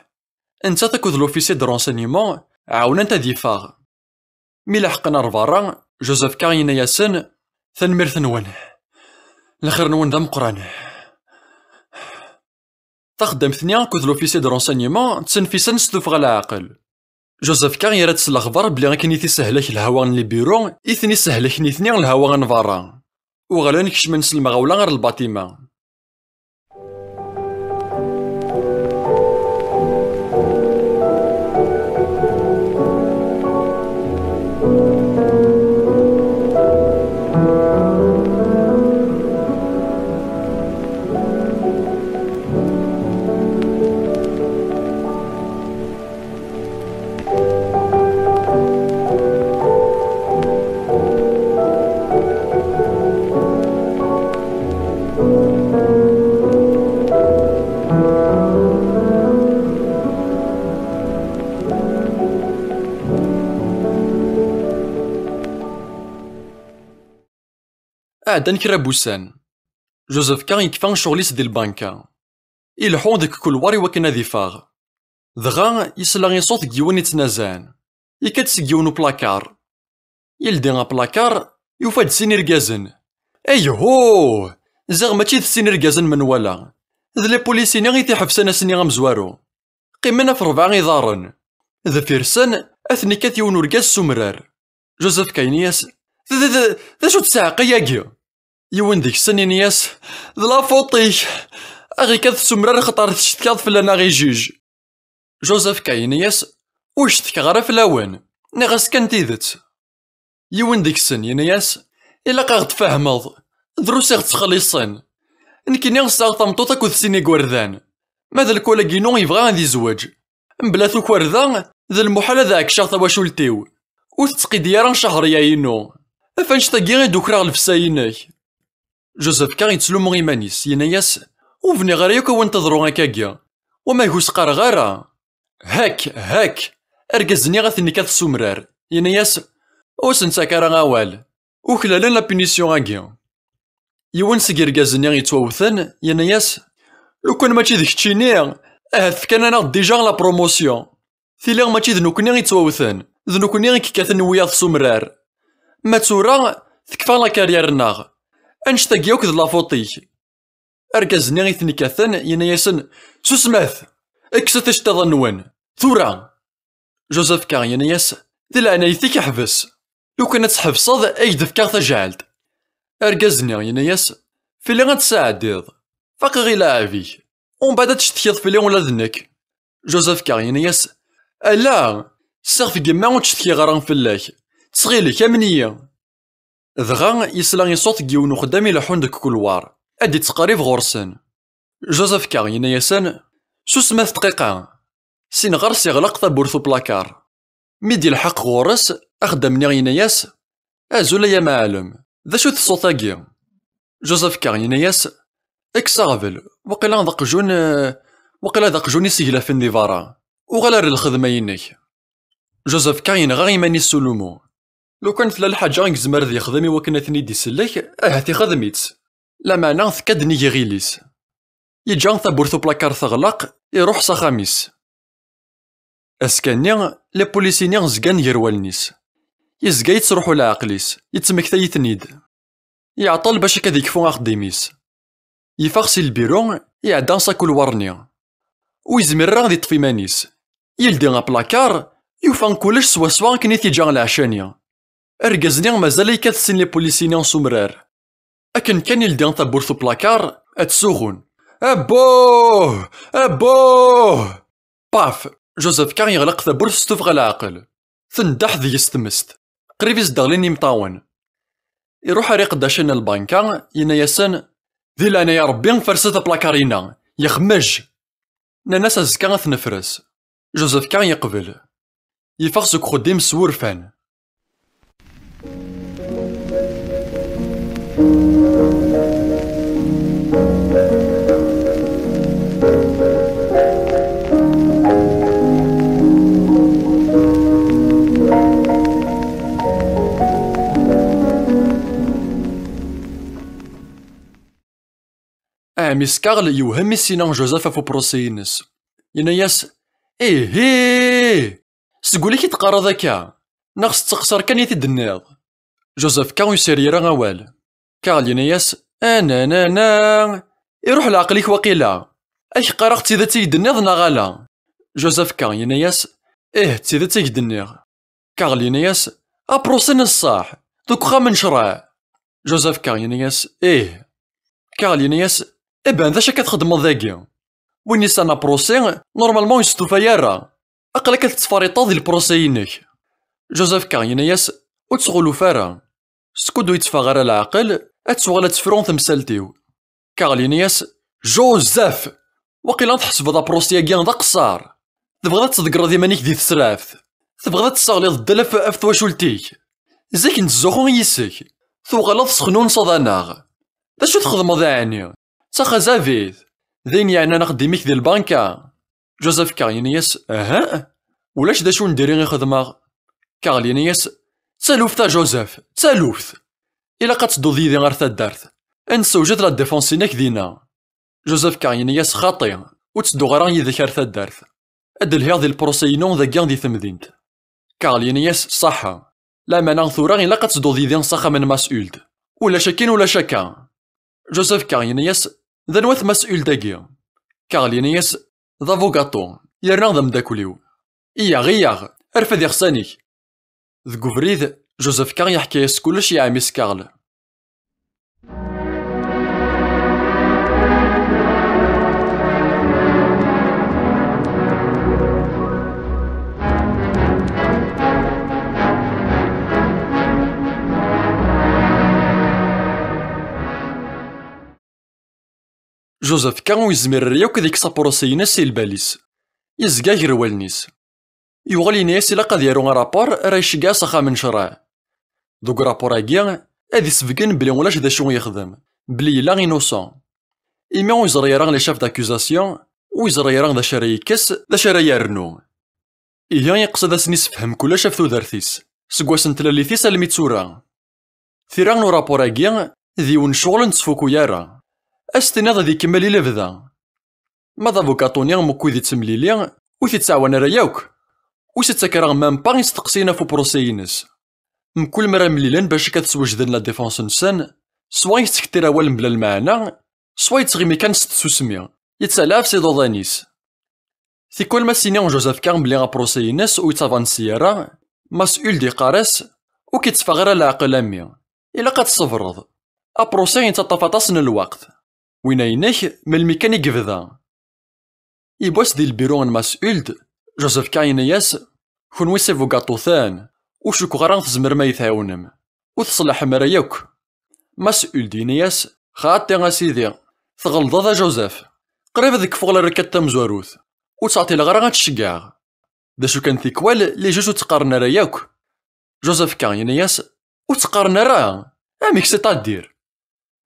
Nettat akked l'officier de renseignement ɛawnen-t ad yeffeɣ. Mi leḥqen ar berra, Joseph K. yenna-yasen: "Tanemmirt-nwen. Lxir-nwen d ameqqran." Taxeddamt-nni akked l'officier de renseignement ttenfisen s tuffɣa n leɛqel. Joseph K. yerra-d s lexbar belli akken i t-isehlak lhawa n libiru, i ten-isehlak nitni lhawa n berra. Uɣalen kecmen s lemɣawla ɣer lbaṭima. Ɛeddan kra n wussan. Joseph K. yekfa ccɣel-is di lbanka. Ileḥḥu deg kulwar i wakken ad iffeɣ. Dɣa yesla i ṣṣut n yiwen ittnazaɛen. Yekka-d seg yiwen uplakar. Yeldi aplakar, yufa-d sin irgazen. Ayhuh! Ziɣ mačči d sin irgazen menwala. D les policiers-nni i t-iḥebsen ass-nni amezwaru. Qqimen ɣef rebɛa iḍarren. Deffir-sen, ad ten-ikkat yiwen urgaz s umrar. Joseph K. yenna-yas: "D, d, d, d acu tesɛeq ayagi?" Yiwen deg-sen yenna-yas: "D la faute-ik. Aɣ-ikkat s umrar xaṭer tcetkaḍ fell-aneɣ i juge." Joseph K. yenna-yas: "Ur cetkeɣ ara fell-awen. Nniɣ-as kan tidet." Yiwen deg-sen yenna-yas: "Ilaq aɣ-d-tfehmeḍ. Drus i ɣ-ttxelliṣen. Nekkini sɛiɣ tameṭṭut akked sin igerdan. Ma d lkulag-inu yebɣa ad izweǧ. Mebla tukerda, d lmuḥal ad ɛekkceɣ tawacult-iw. Ur tettqidi ara Cahriya-inu. Af annect-agi i d-ukreɣ llebsa-inek." Joseph K. yettlumu iman-is, yenna-yas: "Ur bniɣ ara yakk awen teḍru akkagi. Wamag ur s-qqareɣ ara." Hak, hak! Argaz-nni ad ten-ikkat s umrar. Yenna-yas: "Ur sen-ttak ara awal. Uklalen la punition-agi." Yiwen seg irgazen-nni yettwawten, yenna-yas: "Lukan mačči d keččini, ahat fkan-aneɣ-d déjà la promotion. Tili mačči d nekkni i yettwawten, d nekkni i yekkaten wiyaḍ s umrar. Ma d tura, tekfa la carrière-nneɣ. Annect-agi akk d la faute-ik." Argaz-nni i ten-ikkaten, yenna-yasen: "Susmet! Kkset iceṭṭiḍen-nwen! Tura!" Joseph K. yenna-yas: "Di leɛnayet-ik, ḥbes! Lukan ad tḥebseḍ, ad k-d-fkeɣ tajɛelt." Argaz-nni yenna-yas: "Fell-i ad tesɛeddiḍ. Faqeɣ i leɛɛeb-ik. Umbeɛd ad tcetkiḍ fell-i ula d nekk." Joseph K. yenna-yas: "Ala! Ssiɣef n yemma ur ttcetkiɣ ara fell-ak. Ttxil-k, amen-iyi." Dɣa yesla i ṣṣut n yiwen uxeddam ileḥḥun deg ukelwar, ad d-ittqerrib ɣur-sen. Joseph K. yenna-yasen: "Susmet dqiqa." Sin ɣer-s iɣleq tawwurt uplakar. Mi d-ilḥeq ɣur-s, axeddam-nni yenna-yas: "Azul ay amɛallem, d acu-t ṣṣut-agi?" Joseph K. yenna-yas: "Kkes aɣbel, waqila d aqjun, eh, waqila d aqjun i seglafen di berra. Uɣal ar lxedma-inek." Joseph K. yenɣa iman-is s ulummu. Lukan tella lḥaǧa i yezmer ad yexdem i wakken ad ten-id-isellek, ahat ixdem-itt. Lameɛna tekka-d nnig iɣil-is. Yeǧǧa tawwurt uplakar teɣleq, Iruḥ s axxam-is. Azekka-nni, les policiers-nni zgan gar wallen-is. Yezga yettruḥu leɛqel-is, yettmektay-iten-id. Yeɛṭel bac akka ad yekfu axeddim-is. Yeffeɣ si lbiru, iɛedda s akulwar-nni. Ur yezmir ara ad yeṭṭef iman-is. Yeldi aplakar, yufa kullec swaswa akken i t-iǧǧa leɛca-nni. Argaz-nni mazal yekkat sin les policiers-nni s umrar. Akken kan yeldi tawwurt uplakar, ad ttsuɣun. Abbuh! Abbuh! Paf! Joseph K yeɣleq tawwurt s tuffɣa leɛqel. Tendeh deg-s tmest. Qrib i s-d-ɣlin imeṭṭawen. Iruḥ ar iqeddacen n lbanka, yenna-yasen: "Di leɛnaya Rebbi, ferset aplakar-inna, yexmej!" Nnan-as: "Azekka ad t-nefres." Joseph K yeqbel. Yeffeɣ seg uxeddim s wurfan. Ɛemmi-s Karl yewhem i Sina Joseph ɣef uprocès-ines. Yenna-yas: "Ih, ih! Seg wul-ik i d-teqqareḍ akka? Neɣ s ttqeṣṣer kan i t-id-tenniḍ?" Joseph K ur yesri ara awal. Karl yenna-yas: "Ana, ana, ana! Iruḥ leɛqel-ik waqila! Ad k-qqareɣ d tidet i k-d-tenniḍ neɣ ala?" Joseph K yenna-yas: "Ih, d tidet i k-d-nniɣ." Karl yenna-yas: "Aprosi n ṣṣeḥ, deg uxxam n ccreɛ." Joseph K yenna-yas: "Ih." Karl yenna-yas: "Iban d acu akka txeddmeḍ dagi? Win yesɛan aprosi, normalement ur yestufa ara. Aql-ak ad tettfariṭeḍ di lprosi-inek." Joseph K yenna-yas: "Ur ttɣuluf ara. Skud ur yetteffeɣ ara leɛqel, ad tuɣal ad tefru temsalt-iw." Karl yenna-yas: "Joseph! Waqila tḥesbeḍ aprosi-agi d aqeṣṣer. Tebɣiḍ ad tḍeggreḍ iman-ik di tesraft. Tebɣiḍ ad tesseɣliḍ ddel ɣef, ɣef twacult-ik. Zik nettzuxxu yis-k. Tuɣaleḍ tesxenunseḍ-aneɣ. D acu txedmeḍ ɛni? D taxazabit! D ayen yeɛnan axeddim-ik di lbanka." Joseph K yenna-yas: "Aha, ulac d acu n diri i xedmeɣ." Karl yenna-yas: "D taluft a Joseph, d taluft! Ilaq ad tedduḍ yid-i ɣer taddart. Ad nessewjed la défense-inek dinna." Joseph K yenna-yas: "Xaṭi, ur ttedduɣ ara yid-k ar taddart. Ad d-lhiɣ di lprocès-inu dagi di temdint." Karl yenna-yas: "Ṣaḥa. Lameɛna tura ilaq ad tedduḍ yid-i s axxam n Mass Huld. Ulac akin ulac akka." Joseph K yenna-yas: "D anwa-t Mass Huld-agi?" Karl yenna-yas: "D abugaṭu, yerna d ameddakel-iw. Iyyaɣ, iyyaɣ, rfed iɣsan-ik." Deg ubrid, Joseph K yeḥka-yas kullec i ɛemmi-s Karl. Joseph K ur yezmir ara yakk ad yekkes apuṛusi-ines si lbal-is. Yezga gar wallen-is. Yuɣal yenna-yas ilaq ad yaru arapur ara iceggeɛ s axxam n ccreɛ. Deg urapur-agi, ad isebgen belli ulac d acu i yexdem, belli yella innocent. Imi ur yeẓri ara les chefs d'accusation, ur yeẓri ara d acu ara yekkes, d acu ara yernu. Ihi yeqqes ad asen-isefhem kullec ɣef tudert-is, seg wass n tlalit-is almi d tura. Tira n urapur-agi d yiwen ccɣel ur nettfuku ara. Ad s-tiniḍ ad ikemmel i lebda. Ma d abugaṭu-nni mkul i ttemlili, ur t-ittɛawan ara yakk. Ur s-ittak ara même pas isteqsiyen ɣef upuṛusi-ines. Mkul mi ara mlilen bac akka ad swejden la défense-nsen, swa yettkeṭṭir awal mebla lmeɛna, swa yettɣimi kan s tsusmi, yettalaɛab s iḍuḍan-is. Tikwal ma s-ini Joseph K belli apuṛusi-ines ur yettavansi ara, Mass Huld iqqar-as: "Ur k-itteffeɣ ara leɛqel a mmi. Ilaq ad tṣebreḍ. Apuṛusi yettaṭṭaf aṭas n lweqt. Winna-inek, melmi kan i yebda." Yiwwas di lbiru n Mass Huld, Joseph K yenna-yas: "Kenwi s ibugaṭuten, ur cukkeɣ ara tzemrem ad yi-tɛiwnem. Ur teṣlaḥem ara yakk." Mass Huld yenna-yas: "Xaṭi a sidi, tɣelḍeḍ a Joseph. Qrib ad kfuɣ la requête tamezwarut. Ur ttɛeṭṭileɣ ara ad tt-ceggɛeɣ." D acu kan tikwal, les juges ur tt-qqaren ara yakk. Joseph K yenna-yas: "Ur tt-qqaren ara? Amek, c'est-à-dire?"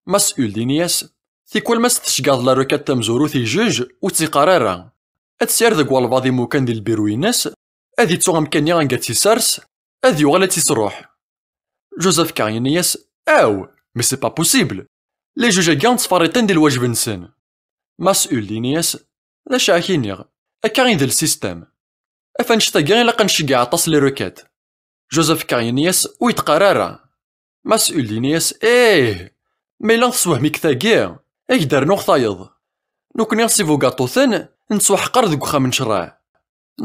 Mass Huld yenna-yas: "Tikwal ma s-tceggɛeḍ la requête tamezwarut i juge, ur tt-iqqar ara. Ad tt-yerr deg walbaɛḍ imukan di lbiru-ines, ad yettu amkan-nni anga tt-isers, ad yuɣal ad tt-isruḥ." Joseph K yenna-yas: "Aw, mais c'est pas possible! Les juges-agi ttferriṭin di lwajeb-nsen." Mass Huld yenna-yas: D acu ara k-iniɣ? Akka i d lsistem. Af annect-agi ilaq ad nceggeɛ aṭas les requêtes. Joseph K yenna-yas: "Ur yi-d-qqar ara." Mas'ud yenna-yas: "Ih, ma yella teswehmem-ik tagi, ad k-d-rnuɣ tayeḍ. Nekkni s ibugaṭuten nettwaḥqer deg uxxam n ccreɛ.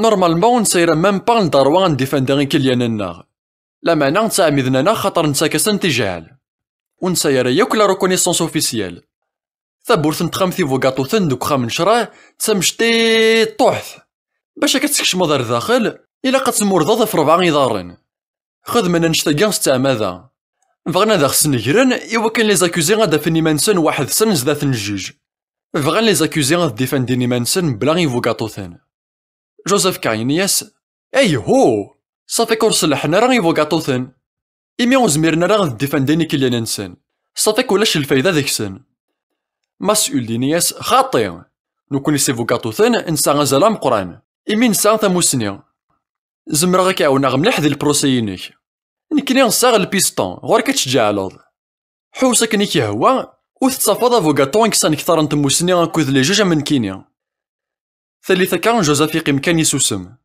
Normalement ur nesɛi ara même pas le droit ad ndifandi ikilyanen-nneɣ. Lameɛna ttɛemmiden-aneɣ xaṭer nettak-asen tijɛal. Ur nesɛi ara yakk la reconnaissance officielle. Tawwurt n texxamt ibugaṭuten deg uxxam n ccreɛ d tamecṭuḥt. Bac akka ad tkecmeḍ ar daxel, ilaq ad tmurdeḍ ɣef rebɛa iḍarren." Xedmen annect-agi s ttɛemada. Bɣan ad aɣ-snegren i wakken les accusés ad d-afen iman-nsen weḥd-sen zdat n jjuj. Bɣan les accusés ad difandin iman-nsen mebla ibugaṭuten. Joseph K yenna-yas: "Ayhu! Ṣafi ur ṣellḥen ara ibugaṭuten. Imi ur zmiren ara ad difandin ikellan-nsen, ṣafi ulac lfayda deg-sen." Mas'ud yenna-yas: "Xaṭi! Nekkni s ibugaṭuten nesɛa azal ameqqran, imi nesɛa tamussni. Zemreɣ ad k-ɛawneɣ mliḥ di lprusé-inek. Nekkni sɛiɣ lpisṭun, ɣur-k ad tǧeɛleḍ. Ḥewwes akken i k-yehwa, ur tettafeḍ abugaṭu i yesɛan kter n tmussni akked les juges am nekkini." Tallit akka, Joseph yeqqim kan isusem.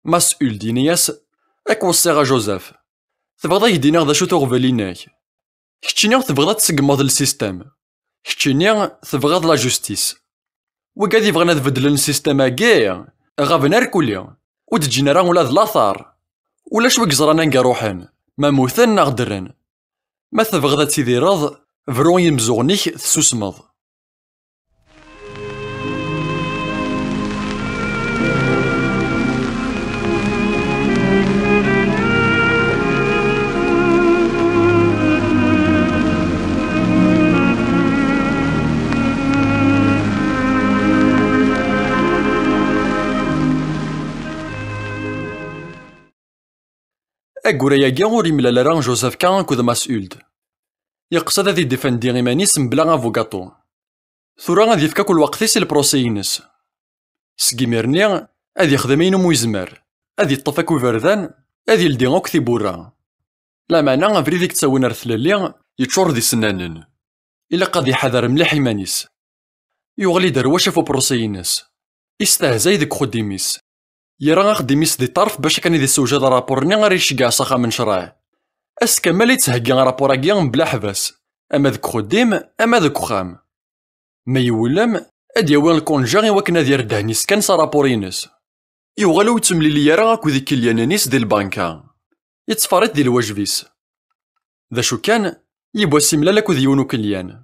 Mas'ud yenna-yas: "Ad k-weṣṣiɣ a Joseph. Tebɣiḍ ad k-d-iniɣ d acu-t uɣbel-inek? Keččini tebɣiḍ ad tseggmeḍ lsistem. Keččini tebɣiḍ la justice. Wigad yebɣan ad beddlen lsistem-agi, ɣaben arkuli, ur d-ǧǧin ara ula d later. Ulac wi yeẓran anga ruḥen, ma mmuten neɣ ddren. Ma tebɣiḍ ad tidireḍ, bru i yimeẓẓuɣen-ik tessusmeḍ." Aggura-agi ur yemlal ara Joseph K akked Mas'ud. Yeqsed ad idifandi iman-is mebla abugaṭu. Tura ad yefk akk lweqt-is i lprusé-ines. Seg imir-nni, ad yexdem ayen umi yezmer, ad yeṭṭef akk iberdan, ad yeldi akk tiwwura. Lameɛna abrid i yettawin ar tlelli yeččur d isennanen. Ilaq ad iḥader mliḥ iman-is. Yuɣal iderwac ɣef uprusé-ines. Istehzay deg uxeddim-is. Yerra axeddim-is di ṭṭerf bac akken ad isewjed arapur-nni ara iceggeɛ s axxam n ccreɛ. Ass kamel yettheggi arapur-agi mebla ḥbas, ama deg uxeddim, ama deg uxxam. Ma yewlem, ad yawi lkunja i wakken ad yerr ddehn-is kan s arapur-ines. Yuɣal ur yettemlili ara akked ikelyanen-is di lbanka. Yettferriṭ di lwajeb-is. D acu kan, yiwwas imlal akked yiwen ukelyan.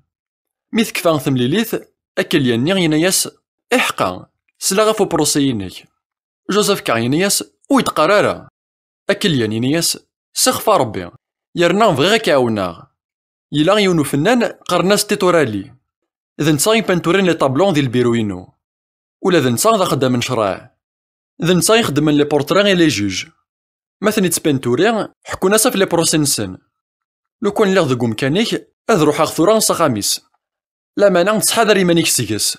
Mi tekfa temlilit, akelyan-nni yenna-yas: "Iḥqa, sliɣ ɣef uprusé-inek." Joseph K yenna-yas: "Ur yi-d-qqar ara." Akelyan yenna-yas: "Sixef a Rebbi, yerna bɣiɣ ad k-ɛawneɣ. Yella yiwen ufennan qqaren-as Tito Rali. D netta i ipinturin les tableaux di lbiru-inu. Ula d netta d axeddam n ccreɛ. D netta i ixeddmen les portraits i les juges. Ma ten-ittpinturi, ḥekkun-as ɣef les procès-nsen. Lukan lliɣ deg umkan-ik, ad ruḥeɣ tura s axxam-is. Lameɛna ttḥadar iman-ik seg-s.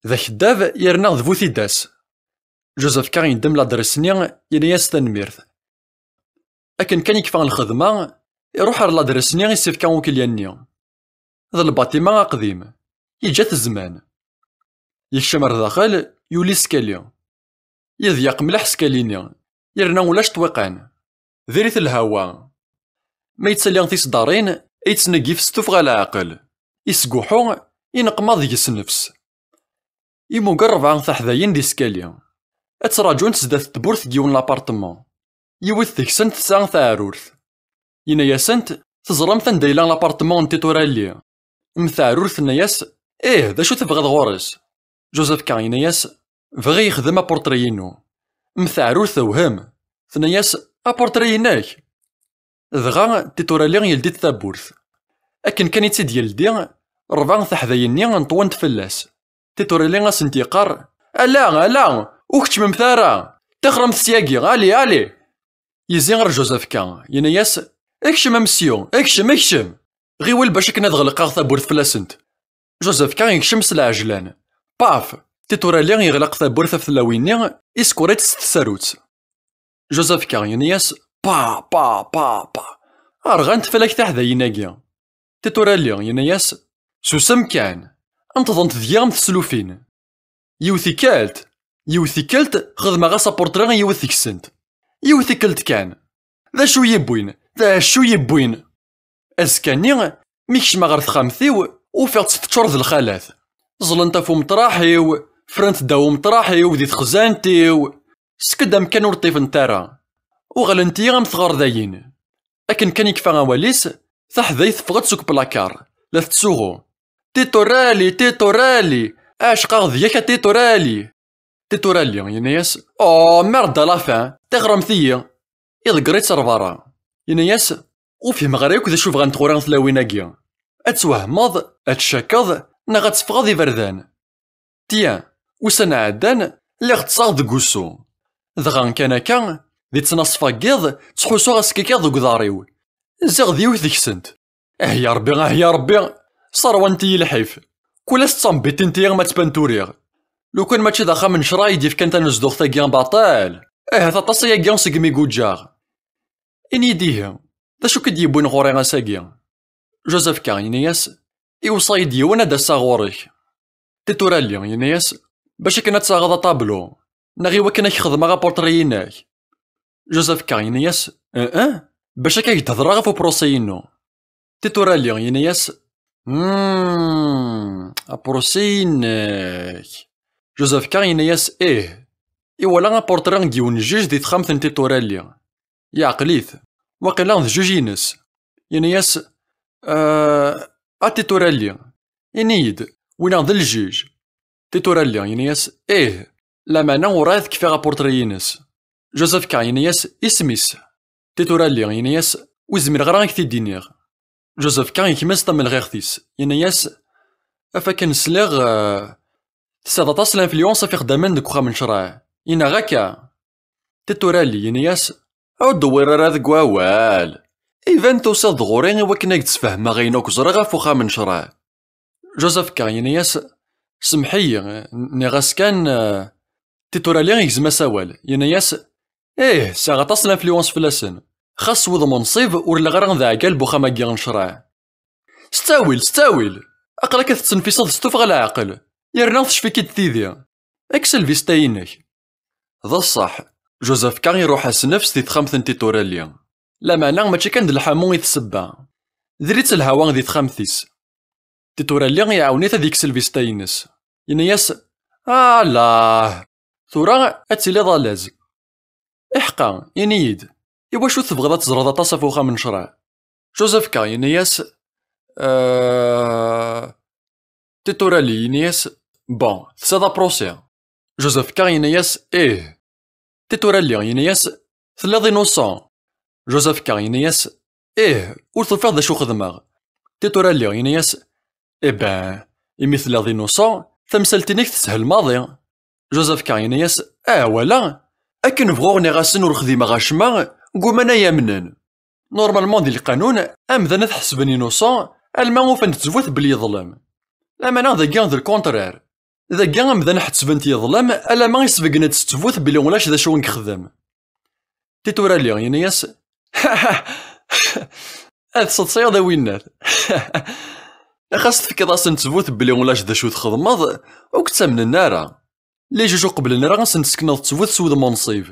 D akeddab, yerna d bu tidas." Joseph K yeddem ladres-nni, yenna-yas: "Tanemmirt." Akken kan yekfa lxedma, iruḥ ar ladres-nni i s-ifka ukelyan-nni. D lbaṭima aqdim, yeǧǧa-t zzman. Yekcem ar daxel, yuli skali. Yeḍyeq mliḥ skali-nni, yerna ulac ṭṭwiqan. Diri-t lhawa. Ma yettali tiseddarin, yettneggif s tuffɣa leɛqel. Isguḥu, ineqma deg-s nnefs. Imuger rebɛa taḥdayin di skali. Ad ttraǧunt sdat tewwurt n yiwen lapartman. Yiwet deg-sent tesɛa taɛrurt. Yenna-yasent: "Teẓramt anda yella lapartman n Tito Rali?" M teɛrurt tenna-yas: "Ih, d acu tebɣiḍ ɣur-s?" Joseph K yenna-yas: "Bɣiɣ yexdem apurṭri-inu." M teɛrurt tewhem. Tenna-yas: "Apurṭri-inek!" Dɣa Tito Rali yeldi-d tawwurt. Akken kan i tt-id-yeldi, rebɛa teḥdayin-nni nṭwent fell-as. Tito Rali asent-yeqqar: "Ala, ala, ur keččmemt ara! Tixremt syagi, ali, ali!" Yezzi ɣer Joseph K, yenna-yas: "Ekcem a mesyu, ekcem, ekcem! Ɣiwel bac akken ad ɣelqeɣ tawwurt fell-asent." Joseph K yekcem s lɛejlan. Paf! Tito Rali yeɣleq tawwurt ɣef tlawin-nni, isker-itt s tsarut. Joseph K yenna-yas: "Pa, pa, pa, pa! Rɣant fell-ak teḥdayin-agi." Tito Rali yenna-yas: "Susem kan! Nṭḍent deg-i am teslufin." Yiwet tikkelt, yiwet tikkelt, xedmeɣ-as apurṭri i yiwet deg-sent. Yiwet tikkelt kan. D acu yiwwin? D acu yiwwin? Azekka-nni, mi kecmeɣ ɣer texxamt-iw, ufiɣ-tt teččur d lxalat. Ẓẓlent ɣef umeṭraḥ-iw, ffrent ddaw umeṭraḥ-iw di texzant-iw. Skud amkan ur ṭṭifent ara. Uɣalent-iyi am tɣerdayin. Akken kan yekfa awal-is, taḥdayt teffeɣ-d seg uplakar, la tettsuɣu. Titurali, Titurali! Ɛecqeɣ deg-k a Titurali! Titurali, yenna-yas, oh, merde à la fin, tiɣremt-iyi! Iḍegger-itt ar berra. Yenna-yas, ur fhimeɣ ara akk d acu bɣant ɣur-i tlawin-agi. Ad twehmeḍ, ad tcakkeḍ, neɣ ad teffɣeḍ iberdan. Tiens, ussan ɛeddan, lliɣ ṭṭseɣ deg wusu. Dɣa kan akka, di ttnaṣfa n yiḍ, ttḥussuɣ askikiḍ deg uḍar-iw. Ziɣ d yiwet deg-sent. Ah ya Rebbi, ah ya Rebbi, sserwant-iyi lḥif. Kul ass ttambitint-iyi ma ttpanturiɣ. Lukan mačči d axxam n ccṛeɛ i d-yefkan tanezduɣt-agi baṭel. Ahat aṭas ayagi segmi guǧǧeɣ. Ini-yi-d ihi, d acu k-id-yewwin ɣur-i ass-agi? Joseph K. yenna-yas, iweṣṣa-yi-d yiwen ad d-aseɣ ɣur-k. Titurali, yenna-yas, bac akken ad taɣeḍ aṭablu, neɣ i wakken ad k-xedmeɣ apurṭri-inek? Joseph K. yenna-yas, eh, eh, bac akka ak-d-hedreɣ ɣef uprussi-inu. Titurali, yenna-yas, hmm, aprusi-inek. Joseph K. yenna-yas, ih. Iwala apurṭri n yiwen n jjuj di texxamt n Titurali. Yeɛqel-it. Waqila d jjuj-ines. Yenna-yas, eh, a Titurali, ini-yi-d, win-a d ljuj? Titurali, yenna-yas, ih, lameɛna urɛad kfiɣ apurṭri-ines. Joseph K. yenna-yas, isem-is? Titurali, yenna-yas, ur zmireɣ ara ad k-t-id-iniɣ. Joseph K. yekmez tamelɣiɣt-is, yenna-yas, af akken sliɣ, eh, tesɛiḍ aṭas n l'influence ɣef ixeddamen deg uxxam n ccṛeɛ, neɣ akka? Titurali, yenna-yas, ur d-wwiḍ ara deg wawal. Iban tusiḍ-d ɣur-i i wakken ad k-d-sfehmeɣ ayen akk ẓriɣ ɣef uxxam n ccṛeɛ. Joseph K. yenna-yas, semmeḥ-iyi, nniɣ-as kan, eh, Titurali igzem-as awal, yenna-yas, ih, sɛiɣ aṭas n l'influence fell-asen. Xas s wudem unṣib ur lliɣ ara d aɛeggal n uxxam-agi n ccṛeɛ. S ttawil, s ttawil! Aql-ak ad tettenfiseḍ s tuffɣa n leɛqel, yerna tecfa-k-id tidi. Kkes lvista-inek. D ṣṣeḥ, Joseph K. iruḥ-as nnefs di texxamt n Titurali. Lameɛna mačči kan d lḥamu i d ssebba. Diri-tt lhawa di texxamt-is. Titurali iɛawen-it ad yekkes lvista-ines. Yenna-yas, alah, tura ad tiliḍ alaẓ. Iḥqa, ini-yi-d, iwacu tebɣiḍ ad teẓreḍ aṭas ɣef uxxam n ccṛeɛ? Joseph K. yenna-yas, eh, Titurali, yenna-yas, bon, tesɛiḍ aprusi? Joseph K. yenna-yas, ih. Titurali, yenna-yas, telliḍ innocent? Joseph K. yenna-yas, ih, ur tufiḍ d acu xedmeɣ. Titurali, yenna-yas, eh ben, imi telliḍ innocent, tamsalt-inek teshel maḍi. Joseph K. yenna-yas, ah, wala, akken bɣuɣ nniɣ-asen ur xdimeɣ acemma, gguman ay amnen. Normalement di lqanun, amdan ad t-ḥesben innocent, alma ufan-d ttbut belli yeḍlem. Lameɛna dagi d le contraire. Dagi amdan ḥettben-t yeḍlem, alama isbeggen-d s ttbut belli ulac d acu i yexdem. Titurali, yenna-yas, ad tseḍsiḍ a winnat. Xas tefkiḍ-asen ttbut belli ulac d acu txedmeḍ, ur k-ttamnen ara. Les juges ur qebblen ara ad sen-tsekneḍ ttbut s wudem unṣib.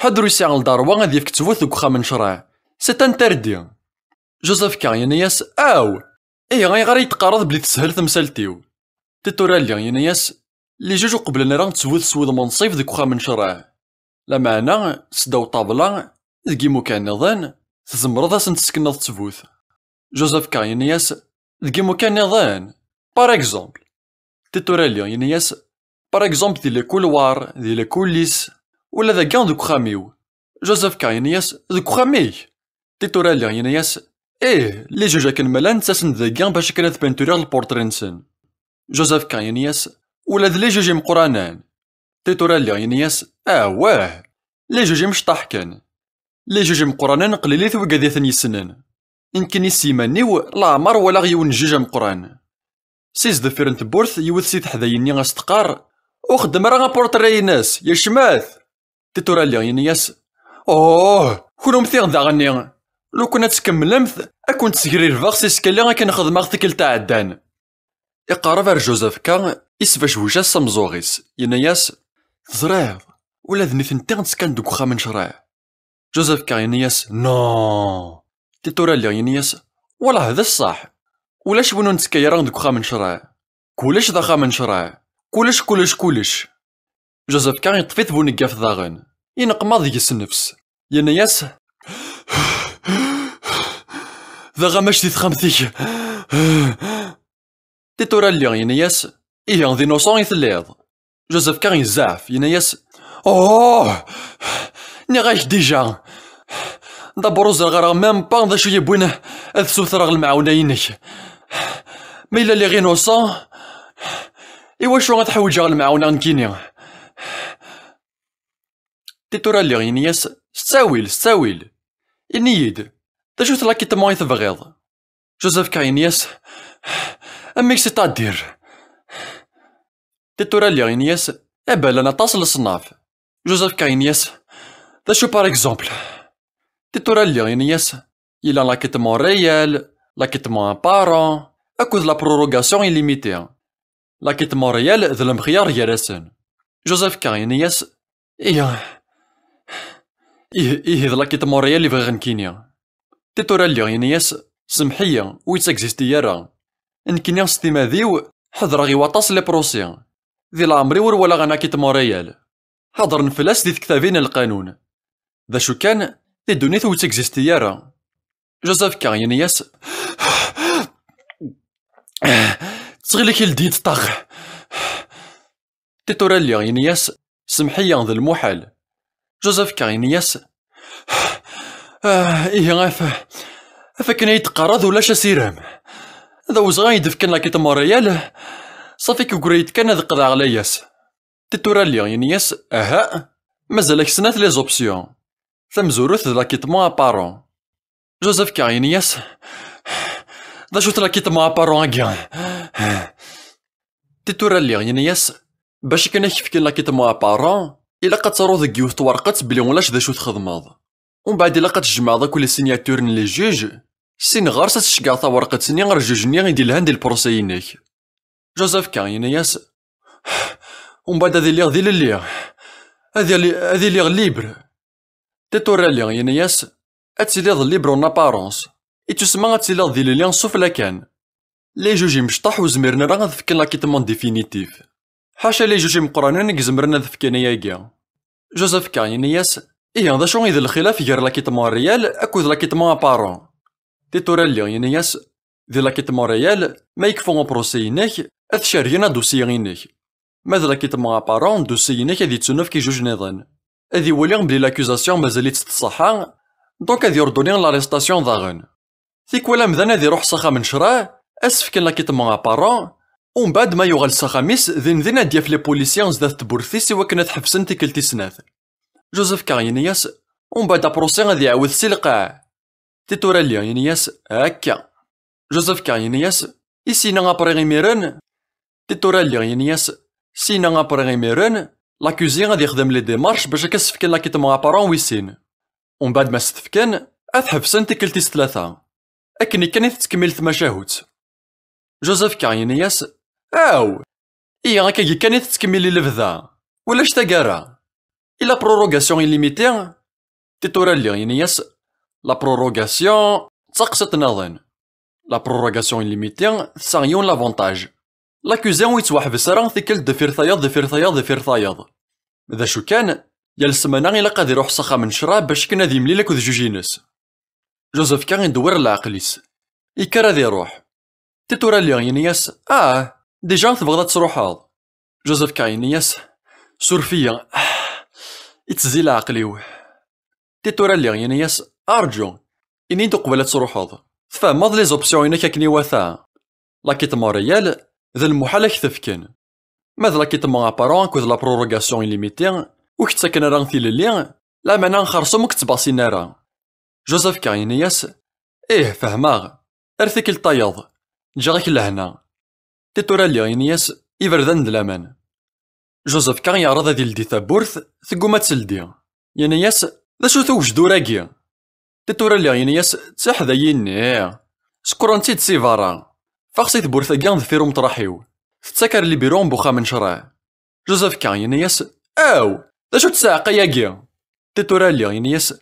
Ḥedd ur yesɛi lderwa ad yefk ttbut deg uxxam n ccṛeɛ. C'est interdit. Joseph K. yenna-yas, aw! Ihi ayɣer i yi-d-teqqareḍ belli teshel temsalt-iw? Titurali, yenna-yas, les juges ur qebblen ara ttbut s wudem unṣib deg uxxam n ccṛeɛ. Lameɛna, seddaw ṭṭabla, deg imukan nniḍen, tzemreḍ ad sen-tessekneḍ ttbut. Joseph K. yenna-yas, deg imukan nniḍen, par exemple. Titurali, yenna-yas, par exemple di les couloirs, di les coulisses, ula dagi deg uxxam-iw. Joseph K. yenna-yas, deg uxxam-ik? Titurali, yenna-yas, ih, les juges akken ma llan ttasen-d dagi bac akken ad penturiɣ lpurṭri-nsen. Joseph K. yenna-yas, ula d les juges imeqqranen? Titurali, yenna-yas, awah, les juges imecṭaḥ kan. Les juges imeqqranen qlilit wigad i ten-yessnen. Nekkini s yiman-iw, leɛmer walaɣ yiwen n jjuj ameqqran. Si sdeffir n tewwurt, yiwet si teḥdayin-nni as-teqqar, ur xeddem ara apurṭri-ines, yecmet! Titurali, yenna-yas, oh, kunemti daɣenni, lukan ad tkemmlemt, ad kent-sgrirbeɣ si skali akken xedmeɣ tikkelt iɛeddan. Iqerreb ar Joseph K. Isbecbuc-as s ameẓẓuɣ-is, yenna-yas: "Teẓriḍ, ula d nitenti ttekkan deg uxxam n ccṛeɛ." Joseph K. yenna-yas: "Non!" Tito Rally yenna-yas: "Wellah d ṣṣeḥ, ulac win ur nettekka ara deg uxxam n ccṛeɛ. Kullec d axxam n ccṛeɛ, kullec, kullec, kullec." Joseph K. yeṭṭef-it buneggaf daɣen, ineqma deg-s nnefs, yenna-yas: "D aɣamac di texxamt-ik." Tito Rally yenna-yas: "Ihi d innocent i telliḍ?" Joseph K. yezɛef, yenna-yas: "Oh, nniɣ-ak déjà. D'abord ur ẓriɣ ara même pas d acu yewwin ad ssutreɣ lemɛawna-inek. Ma yella lliɣ innocent, iwacu ad ḥwiǧeɣ lemɛawna nekkini?" Tito Rally yenna-yas: "S ttawil, s ttawil. Ini-yi-d, d acu-t l'acquittement i tebɣiḍ?" Joseph K. yenna-yas: "Amek c'est-à-dire?" Tito Rally yenna-yas: "Eh ben, llan aṭas n leṣnaf." Joseph K. yenna-yas: "D acu par exemple?" Tito Rally yenna-yas: "Yella l'acquittement réel, l'acquittement apparent, akked la prorogation illimitée. L'acquittement réel d lemxeyar gar-asen." Joseph K. yenna-yas: "Ih, ih, ih, d l'acquittement réel i bɣiɣ nekkini." Tito Rally yenna-yas: "Semḥ-iyi, ur yettagzisti ara. Nekkini s timad-iw ḥedreɣ i waṭas les procès. Di leɛmer-iw ur walaɣ un acquittement réel. Hedren fell-as di tektabin n lqanun. D acu kan, di ddunit ur yettagzisti ara." Joseph K. yenna-yas: "Ttxil-k, ldi-d ṭṭaq." Tito Rally yenna-yas: "Semḥ-iyi, d lmuḥal." Joseph K. yenna-yas: "Ah, ihi af, af akken ay d-teqqareḍ ulac asirem. D awezɣi ay d-fkan l'acquittement réel, ṣafi kugri-d kan ad qeḍɛeɣ layas." Tito Rally yenna-yas: "Aha, mazal-ak snat les options. Tamezwarut d l'acquittement apparent." Joseph K. yenna-yas: "D acu-t l'acquittement apparent-agi?" Tito Rally yenna-yas: "Bac akken ad k-fken l'acquittement apparent, ilaq ad taruḍ deg yiwet twerqet belli ulac d acu txedmeḍ. Umbeɛd ilaq ad tjemɛeḍ akk les signatures n les juges, sin ɣer-s ad tceggɛeḍ tawerqet-nni ar juge-nni i d-ilhan di lprocès-inek." Joseph K. yenna-yas: "Umbeɛd ad iliɣ d ilelli, ad ili-, ad iliɣ libre." Tito Rally yenna-yas: "Ad tiliḍ libre en apparence. Ittusemma ad tiliḍ d ilelli sufella kan. Les juges imecṭaḥ ur zmiren ara ad fken l'acquittement définitif. Ḥaca les juges imeqqranen i izemren ad fken ayagi." Joseph K. yenna-yas: "Ihi d acu i d lxilaf gar l'acquittement réel akked l'acquittement apparent?" Tito Rally yenna-yas: "Di l'acquittement réel, ma yekfa uprocès-inek, ad t-cergen adusyi-inek. Ma d l'acquittement apparent, dusyi-inek ad yettunefk i juge niḍen. Ad iwali belli l'accusation mazal-itt tṣeḥḥa, donc ad yordoni l'arrestation daɣen. Tikwal amdan ad iruḥ s axxam n ccṛeɛ, ad s-fken l'acquittement apparent, umbeɛd ma yuɣal s axxam-is, din din ad d-yaf les policiers zdat tewwurt-is i wakken ad ḥebsen tikkelt tis snat." Joseph K. yenna-yas: "Umbeɛd aprocès ad iɛawed si lqaɛ." Tito Rally yenna-yas: "Akka." Joseph K. yenna-yas: "I sina après imiren?" Tito Rally yenna-yas: "Sina après imiren, l'accusé ad yexdem les démarches bac ad s-fken l'acquittement apparent wis sin. Umbeɛd ma s-t-fken, ad t-ḥebsen tikkelt tis tlata. Akken kan i tettkemmil tmacahut." Joseph K. yenna-yas: "Aw! Ihi akkagi kan i tettkemmil i lebda. Ulac taggara. I la prorogation illimitée?" Tito Rally yenna-yas: "La prorogation d taqsiṭ nniḍen. La prorogation illimitée tesɛa yiwen l'avantage. L'accusé ur yettwaḥbes ara tikkelt deffir tayeḍ, deffir tayeḍ, deffir tayeḍ. D acu kan, yal ssmana ilaq ad iruḥ s axxam n ccṛeɛ bac akken ad yemlil akked juge-ines." Joseph K. idewwer leɛqel-is. Yekker ad iruḥ. Tito Rally yenna-yas: "Ah, déjà tebɣiḍ ad truḥeḍ?" Joseph K. yenna-yas: "Suref-iyi, ittezzi leɛqel-iw." Tito Rally yenna-yas: "Arǧu, ini-d uqbel ad truḥeḍ. Tfehmeḍ les options-inek akken iwata? L'acquittement réel, d lmuḥal ad k-t-fken. Ma d l'acquittement apparent akked la prorogation illimitée, ur k-ttaken ara tilelli, lameɛna xersum ur k-ttbaṣin ara." Joseph K. yenna-yas: "Ih, fehmeɣ. Ar tikkelt tayeḍ. Ǧǧiɣ-ak lehna." Tito Rally yenna-yas: "Iberdan d laman." Joseph K. yeɛreḍ ad ildi tawwurt, tegguma ad teldi. Yenna-yas: "D acu-t ugejdur-agi?" Tito Rally yenna-yas: "D tiḥdayin-nni. Sekkren-tt-id si berra. Ffeɣ si tewwurt-agi deffir umeṭraḥ-iw. Tettaker libiru n uxxam n ccṛeɛ. Joseph K yenna-yas: "Aw, d acu-tt ssiɛqa-agi?" Titurali yenna-yas: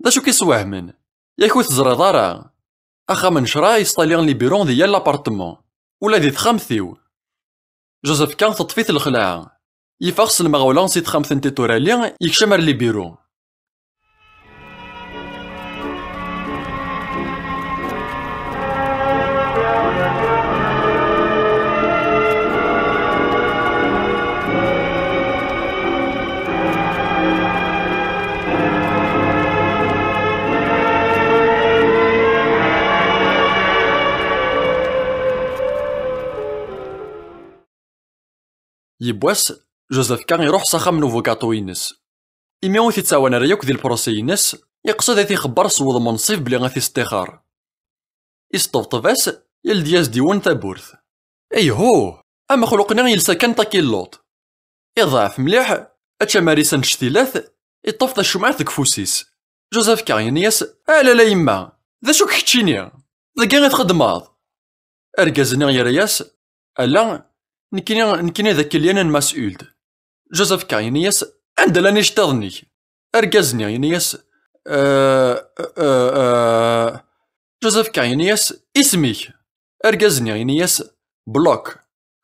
"D acu k-iswehmen? Yak ur teẓriḍ ara? Axxam n ccṛeɛ yesṭali libiru di yal l'apartement, ula di texxamt-iw." Joseph K teṭṭef-it lxelɛa. Yeffeɣ s lemɣawla si texxamt n Titurali, yekcem ar libiru. Yiwwas, Joseph K iruḥ s axxam n ubugaṭu-ines. Imi ur t-ittɛawan ara yakk di lprusé-ines, iqsed ad t-ixebber s wudem unṣib belli ad t-isṭixer. Isṭebṭeb-as, yeldi-yas-d yiwen tawwurt. Ayhuh! Amexluq-nni yelsa kan takiluṭ. Iḍɛef mliḥ, ačamar-is annect-ilat, iṭṭef tacumɛat deg ufus-is. Joseph K yenna-yas: "A lala yemma, d acu-k keččini? Dagi i txeddmeḍ?" Argaz-nni yerra-yas: "Ala, nekkini, nekkini d akilyan n Mas'ud." Joseph K yenna-yas: "Anda llan iceṭṭiḍen-ik?" Argaz-nni yenna-yas: "Eh, eh, eh." Joseph K yenna-yas: "Isem-ik?" Argaz-nni yenna-yas: "Bloc.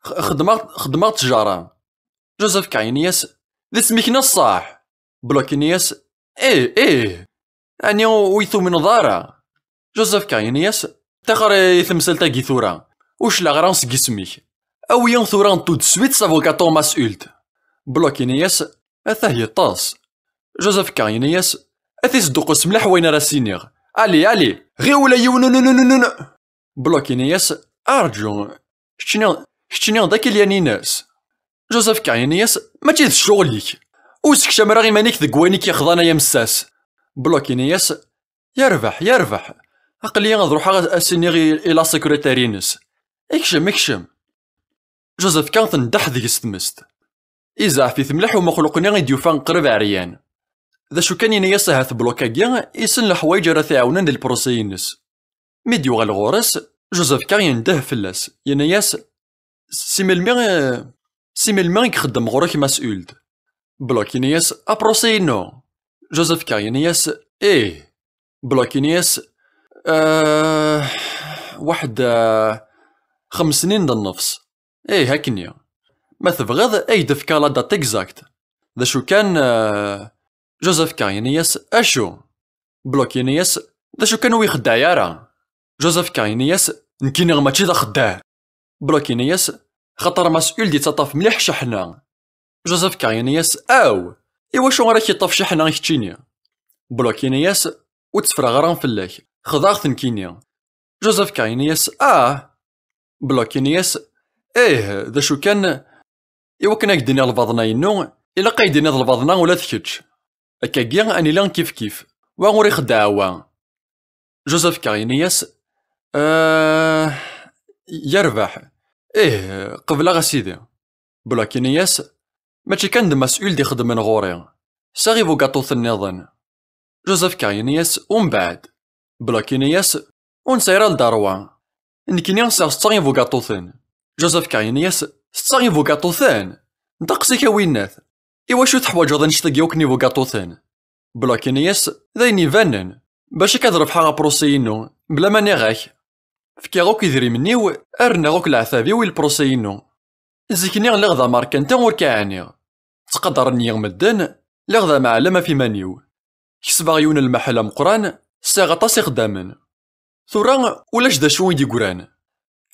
X-, xeddmeɣ, xeddmeɣ ttjara." Joseph K yenna-yas: "D isem-ik neɣ ṣṣeḥ?" Bloc yenna-yas: "Ih, ih. Ɛni ur yi-tumneḍ ara?" Joseph K yenna-yas: "Ṭixer i temsalt-agi tura. Ur cliɛeɣ ara seg isem-ik. Awi-yi tura tout de suite s abugaṭu Mas'ud." Bloc yenna-yas: "Atah yeṭṭes." Joseph K yenna-yas: "Ad t-isduqqes mliḥ wayen ara s-iniɣ. Allez, allez, ɣiwel a yiwen, un, un, un, un, un." Bloc yenna-yas: "Arǧu, keččini, keččini d akilyan-ines." Joseph K yenna-yas: "Mačči d ccɣel-ik. Ur sekcam ara iman-ik deg wayen i k-yexḍan ay amessas." Bloc yenna-yas: "Yerbeḥ, yerbeḥ. Aql-iyi ad ruḥeɣ ad as-iniɣ i, i la secrétaire-ines. Ikcem, ikcem." Joseph K tendeḥ deg-s tmest. Izeɛf-it mliḥ umexluq-nni i d-yufa qrib ɛeryan. D acu kan, yenna-yas ahat Bloc-agi issen leḥwayeǧ ara t-iɛawnen di lprusé-ines. Mi d-yuɣal ɣur-s, Joseph K yendeh fell-as, yenna-yas: "Si melmi, si melmi i ixeddem ɣur-k Mas'ud?" Bloc yenna-yas: "Apṛusi-inu." Joseph K yenna-yas: "Ih." Bloc yenna-yas: "Eh, waḥed, eh, xems snin d nnefs." "Ih, akkenni. Ma tebɣiḍ, ad k-d-fkeɣ la date exacte. D acu kan, eh." Joseph K yenna-yas: "Acu?" Bloc yenna-yas: "D acu kan, ur ixeddeɛ ara." Joseph K yenna-yas: "Nekkini mačči d axeddaɛ." Bloc yenna-yas: "Xaṭer Mas'ud yettaṭṭaf mliḥ cceḥna." Joseph K yenna-yas: "Aw, iwacu ara k-iṭṭef cceḥna i keččini?" Bloc yenna-yas: "Ur tteffreɣ ara fell-ak, xedɛeɣ-t nekkini." Joseph K yenna-yas: "Ah!" Bloc yenna-yas: "Ih, d acu kan, iwakken ad k-d-iniɣ lbaḍna-inu, ilaq ad k-d-iniḍ lbaḍna ula d kečč. Akkagi ad nili kifkif, wa ur ixeddeɛ wa." Joseph K yenna-yas: "Eh, yerbeḥ. Ih, qebleɣ a sidi." Bloc yenna-yas: "Mačči kan d Mas'ud i ixeddmen ɣur-i. Sɛiɣ ibugaṭuten nniḍen." Joseph K yenna-yas: "Umbeɛd?" Bloc yenna-yas: "Ur nesɛi ara lderwa. Nekkini sɛiɣ setta ibugaṭuten." Joseph K yenna-yas: "Setta ibugaṭuten? Nṭeq-ik a winnat. Iwacu teḥwaǧeḍ annect-agi akk n ibugaṭuten?" Bloc yenna-yas: "D ayen ibanen. Bac akka ad rebḥeɣ apṛusi-inu, bla ma nniɣ-ak. Fkiɣ akk idrimen-iw, rniɣ akk leɛtab-iw i lpṛusi-inu. Zik-nni lliɣ d amerkanti ur k-ɛniɣ. Ttqadaren-iyi medden, lliɣ d ameɛlem ɣef iman-iw. Kesbeɣ yiwen n lmeḥel ameqqran, sɛiɣ aṭas ixeddamen. Tura ulac d acu i d-yeggran.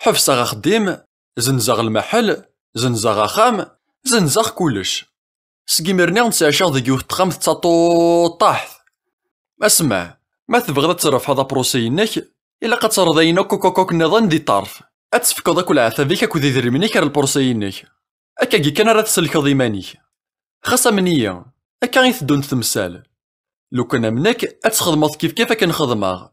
Ḥebseɣ axeddim, zenzeɣ lmeḥel, zenzeɣ axxam, zenzeɣ kullec. Seg imir-nni ttɛiceɣ deg yiwet n texxamt d taṭuṭaḥt. Asma, ma tebɣiḍ ad trebḥeḍ apṛusi-inek, ilaq ad terreḍ ayen akk akk akk akk nniḍen di ṭṭerf. Ad tefkeḍ akk leɛtab-ik akked idrimen-ik ar lpṛusi-inek. Akkagi kan ara tsellkeḍ iman-ik. Xas amen-iyi, akka i teddunt temsal. Lukan am nekk, ad txedmeḍ kifkif akken xedmeɣ."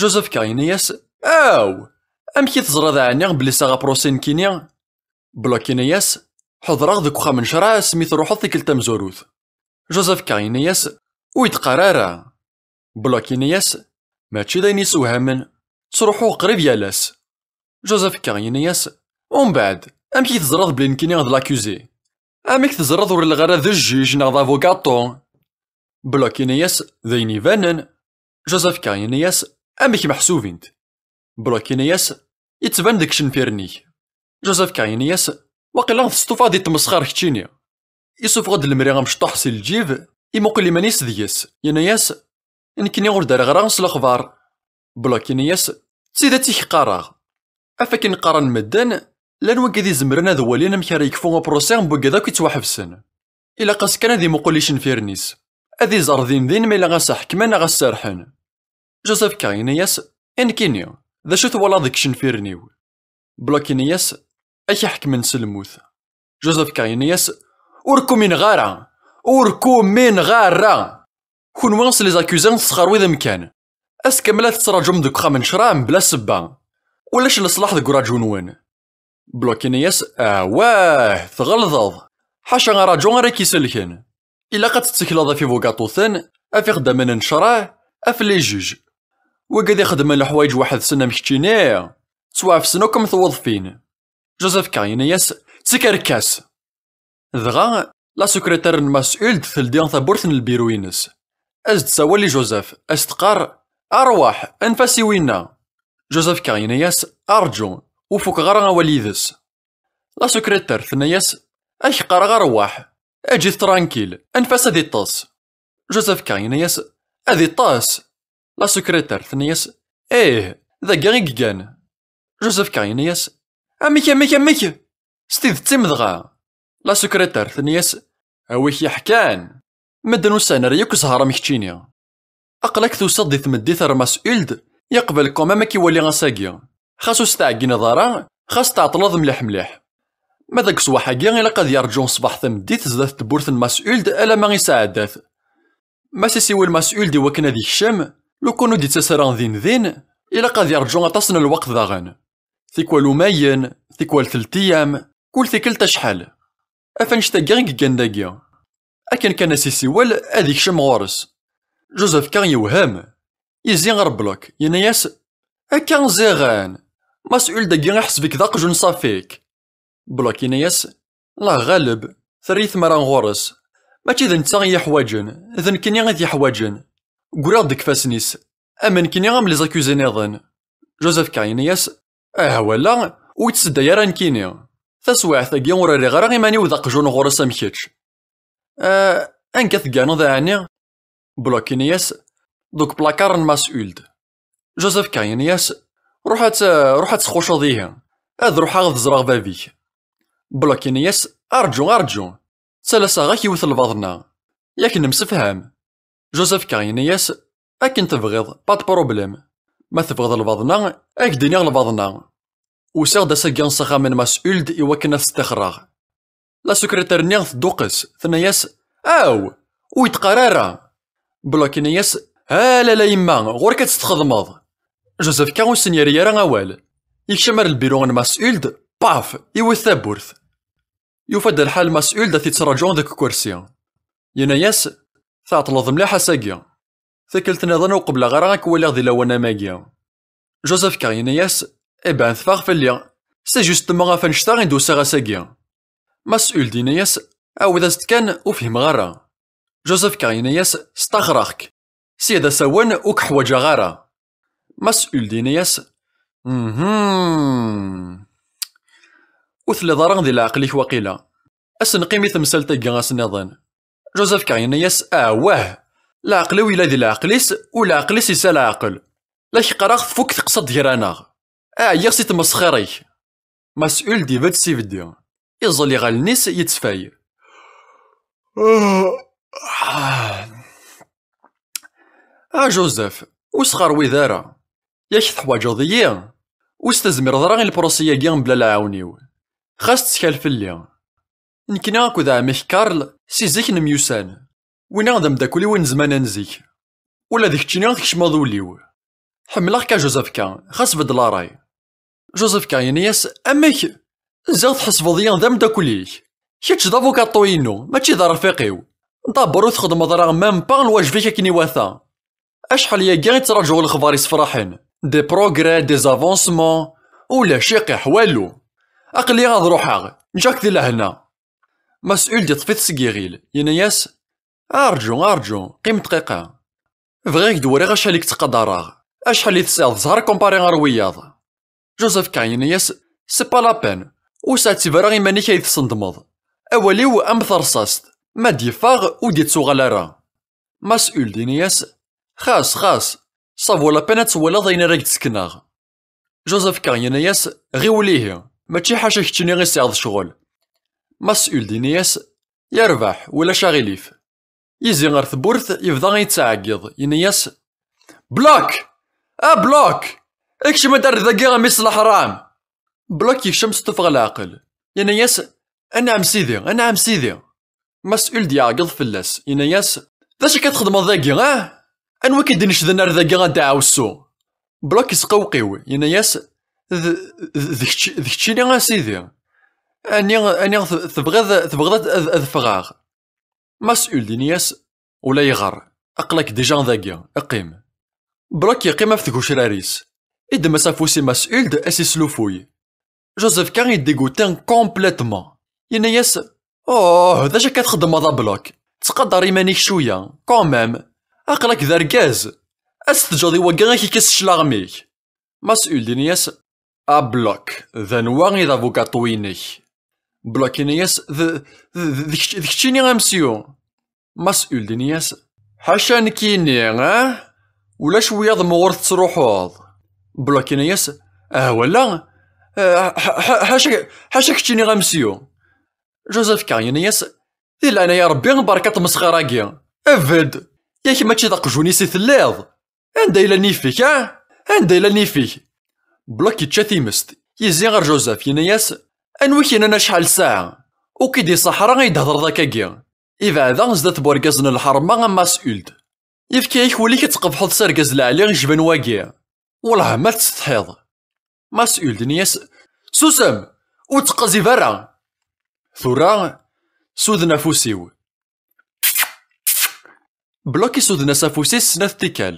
Joseph K yenna-yas: "Aw! Amek i teẓriḍ ɛni belli sɛiɣ apṛusi nekkini?" Bloc yenna-yas: "Ḥeḍreɣ deg uxxam n ccṛeɛ asmi truḥeḍ tikkelt tamezwarut." Joseph K yenna-yas: "Ur yi-d-qqar ara." Bloc yenna-yas: "Mačči d ayen yessewhamen, ttruḥuɣ qrib yal ass." Joseph K yenna-yas: "Umbeɛd, Amek i teẓriḍ belli nekkini d l'accusé? Amek teẓriḍ ur lliɣ ara d jjuj neɣ d abugaṭu? Block yenna-yas: "D ayen ibanen." Joseph K yenna-yas: "Amek meḥsubint?" Block yenna-yas: "Yettban deg icenfiren-ik." Joseph K yenna-yas: "Waqila testufaḍ di tmesxer keččini." Isuffeɣ-d lemri amecṭuḥ si lǧib, imuqel iman-is deg-s, yenna-yas: "Nekkini ur d-rriɣ ara s lexbar." Block yenna-yas: "D tidet i k-qqareɣ. Af akken qqaren medden, llan wigad izemren ad walin amek ara yekfu uprussi n wigad akk yettwaḥebsen. Ilaq-as kan ad imuqel icenfiren-is, ad iẓer din din ma yella a s-ḥekmen neɣ a s-serḥen." Joseph K yenna-yas: "I nekkini, d acu twalaḍ deg icenfiren-iw?" Block yenna-yas: "Ad k-ḥekmen s lmut." Joseph K yenna-yas: "Ur k-umineɣ ara! Ur k-umineɣ ara! Kunwi s les accusés tesxerwim amkan. Ass kamel ad tettraǧum deg uxxam n ccṛeɛ mebla ssebba. Ulac leṣlaḥ deg uraǧu-nwen." Block yenna-yas: "Awah, tɣelḍeḍ. Ḥaca araǧu ara k-iselken. Ilaq ad tettekleḍ ɣef ibugaṭuten, ɣef ixeddamen n ccṛeɛ, ɣef les juges. Wigad ixeddmen leḥwayeǧ weḥd-sen am keččini, ttwaɛefsen akk am twuḍfin." Joseph K yenna-yas: "D tikerkas!" Dɣa, la secrétaire n Mas'ud teldi tawwurt n lbiru-ines. As-d-tsawal i Joseph, as-teqqar: "Arwaḥ, anef-as i winna." Joseph K yenna-yas: "Arǧu, ur fukeɣ ara awal yid-s." La secrétaire tenna-yas: "Ad k-qqareɣ arwaḥ, eǧǧ-it tranquille, anef-as ad iṭṭes." Joseph K yenna-yas: "Ad iṭṭes?" La secrétaire tenna-yas: "Ih, dagi i yeggan." Joseph K yenna-yas: "Amek, amek, amek? S tidet-im dɣa?" La secrétaire tenna-yas: "Awi k-yeḥkan. Medden ur sɛin ara yakk zzher am keččini. Aql-ak tusiḍ di tmeddit ar Mas'ud, yeqbel quand même ad k-iwali ass-agi. Xas ur s-tɛeggineḍ ara, xas tɛeṭleḍ mliḥ mliḥ. Ma deg ṣṣbeḥ-agi ilaq ad yerǧu ṣṣbeḥ tameddit zdat tewwurt n Mas'ud alamma isɛedda-t. Ma s-isiwel Mas'ud i wakken ad ikcem, lukan ur d-ittas ara din din, ilaq ad yerǧu aṭas n lweqt daɣen. Tikwal umayen, tikwal telt iyam, kul tikkelt acḥal. Af annect-agi i yeggan dagi. Akken kan as-isiwel, ad ikcem ɣur-s." Joseph K yewhem. Yezzi ɣer Block, yenna-yas: "Akka ziɣen! Mas'ud-agi iḥseb-ik d aqjun ṣafik." Block yenna-yas: "Allah ɣaleb, terra-yi tmara ɣur-s. Mačči d netta i yi-ḥwaǧen, d nekkini i t-yeḥwaǧen. Ggriɣ-d deg ifassen-is, am nekkini am les accusés nniḍen." Joseph K yenna-yas: "Ah, wala, ur yettsedday ara nekkini. Taswiɛt-agi ur rriɣ ara iman-iw d aqjun ɣur-s am kečč." "Ah, anga tegganeḍ ɛni?" Block yenna-yas: "Deg uplakar n Mas'ud." Joseph K yenna-yas: "Ruḥ ad t-, ruḥ ad txucceḍ ihi. Ad ruḥeɣ ad ẓreɣ bab-ik." Block yenna-yas: "Arǧu, arǧu. Ttalaseɣ-ak yiwet n lbaḍna. Yak nemsefham." Joseph K yenna-yas: "Akken tebɣiḍ, pas de problème. Ma tebɣiḍ lbaḍna, ad k-d-iniɣ lbaḍna. Usiɣ-d ass-agi s axxam n Mas'ud i wakken ad t-stixreɣ." La secrétaire-nni tedduqes, tenna-yas: "Aw! Ur yi-d-qqar ara!" Block yenna-yas: "Alala yemma, ɣur-k ad tt-txedmeḍ." Joseph K ur sen-yerri ara awal. Yekcem ar lbiru n Mas'ud, paf, iwet tawwurt. Yufa-d lḥal Mas'ud ad t-yettraǧu deg ukersi. Yenna-yas: "Tɛeṭleḍ mliḥ ass-agi. Tikkelt nniḍen ur qebleɣ ara ad k-waliɣ di lawan am agi." Joseph K yenna-yas: "Eh ben, teffeɣ fell-i. C'est justement ɣef annect-a i d-usiɣ ass-agi." Mas'ud yenna-yas: "Ɛawed-as-d kan, ur fhimeɣ ara." Joseph K yenna-yas: "Staxreɣ-k. Sya d asawen, ur k-ḥwaǧeɣ ara." Mas'ud yenna-yas: "Mhm. Ur telliḍ ara di leɛqel-ik waqila. Ad s-neqqim i temsalt-agi ass nniḍen." Joseph K yenna-yas: "Awah! Leɛqel-iw yella di leɛqel-is, u leɛqel-is yesɛa leɛqel. La k-qqareɣ tfuk teqsiḍ gar-aneɣ. Ɛyiɣ si tmesxir-ik." Mas'ud ibedd s ibeddi. Iẓẓel iɣallen-is, yettfay. "Ah, Joseph, ur sxerwid ara. Yak teḥwaǧeḍ-iyi? Ur s-tezmireḍ ara i lpṛusi-agi mebla lɛawen-iw. Xas ttkal fell-i. Nekkini akked ɛemmi-k Karl si zik nemyussan. Winna d ameddakel-iw n zzman n zik. Ula d keččini tkecmeḍ ul-iw. Ḥemmleɣ-k a Joseph K, xas beddel ṛṛay." Joseph K yenna-yas: "Amek? Ziɣ tḥesbeḍ-iyi d ameddakel-ik? Kečč d abugaṭu-inu, mačči d arfiq-iw. D'abord ur txedmeḍ ara même pas lwajeb-ik akken iwata. Acḥal yagi i ttraǧuɣ lexbar isefraḥen, des progrès, des avancements, ulac iqiḥ walu. Aql-i ad ruḥeɣ, ǧǧiɣ-k di lehna. Mas'ud yeṭṭef-it seg yiɣil, yenna-yas: "Arǧu, arǧu, qqim dqiqa. Bɣiɣ ad k-d-wriɣ acḥal i k-ttqadareɣ, acḥal i tesɛiḍ ẓẓher comparé ar wiyaḍ." Joseph K yenna-yas: "C'est pas la peine, ur sɛettib ara iman-ik ay tessendmeḍ. Awal-iw am terṣast, ma d-yeffeɣ ur d-yettuɣal ara." Mas'ud yenna-yas: "Xas, xas, ça vaut la peine ad twaliḍ ayen ara k-d-sekneɣ." Joseph K yenna-yas: "Ɣiwel ihi, mačči ḥaca keččini i sɛiɣ d ccɣel." Mas'ud yenna-yas: "Yerbeḥ, ulac aɣilif." Yizi ɣer tewwurt, yebda yettɛeggiḍ, yenna-yas: "Block! A Block! Ikcem-d ar dagi a mmi-s n leḥram!" Block yekcem s tuffɣa leɛqel, yenna-yas: "Anɛam sidi, anɛam sidi!" Mas'ud yeɛgeḍ fell-as, yenna-yas: "D acu akka txedmeḍ dagi, ah? Anwa i k-id-inecden ar dagi a ddeɛwessu?" Block yesqewqiw, yenna-yas: "D, d, d kečč, d keččini a sidi. Ani, ani t-, tebɣiḍ, tebɣiḍ ad, ad, ad ffɣeɣ?" Mas'ud yenna-yas: "Ulayɣer, aql-ak déjà dagi, qqim." Block yeqqim ɣef tgucrar-is. Iddem-as afus i Mas'ud, as-islufuy. Joseph K yeddiguten complètement. Yenna-yas: "Oh, d acu akka txeddmeḍ a Block? Ttqadar iman-ik cwiya, quand même. Aql-ak d argaz. Ad s-teǧǧeḍ i wagi ad k-ikkes cclaɣem-ik." Mas'ud yenna-yas: "A Block, d anwa i d abugaṭu-inek?" Block yenna-yas: "D, d, d, d kečč, d keččini a mesyu." Mas'ud yenna-yas: "Ḥaca nekkini, ah? Ulac wiyaḍ ma ur tettruḥuḍ." Block yenna-yas: "Ah, wala, eh, ḥ-, ḥ-, ḥaca, ḥaca keččini a mesyu." Joseph K yenna-yas: "Di leɛnaya Rebbi, berka tmesxir-agi. Ebed, yak mačči d aqjun-is i telliḍ? Anda yella nnif-ik, ah? Anda yella nnif-ik?" Block yečča timest, yezzi ɣer Joseph, yenna-yas: "Anwa i k-yennan acḥal ssaɛa? Ur k-id-iṣaḥ ara ay d-thedreḍ akkagi. Ibeɛda zdat n wergaz n lḥerma a Mas'ud. Yefka-yak wul-ik ad tqebḥeḍ s argaz lɛali icban wagi. Wellah ma tettsetḥiḍ." Mas'ud yenna-yas: "Susem! Ur ttqazib ara!" Tura, suden afus-iw. Block isuden-as afus-is snat tikkal.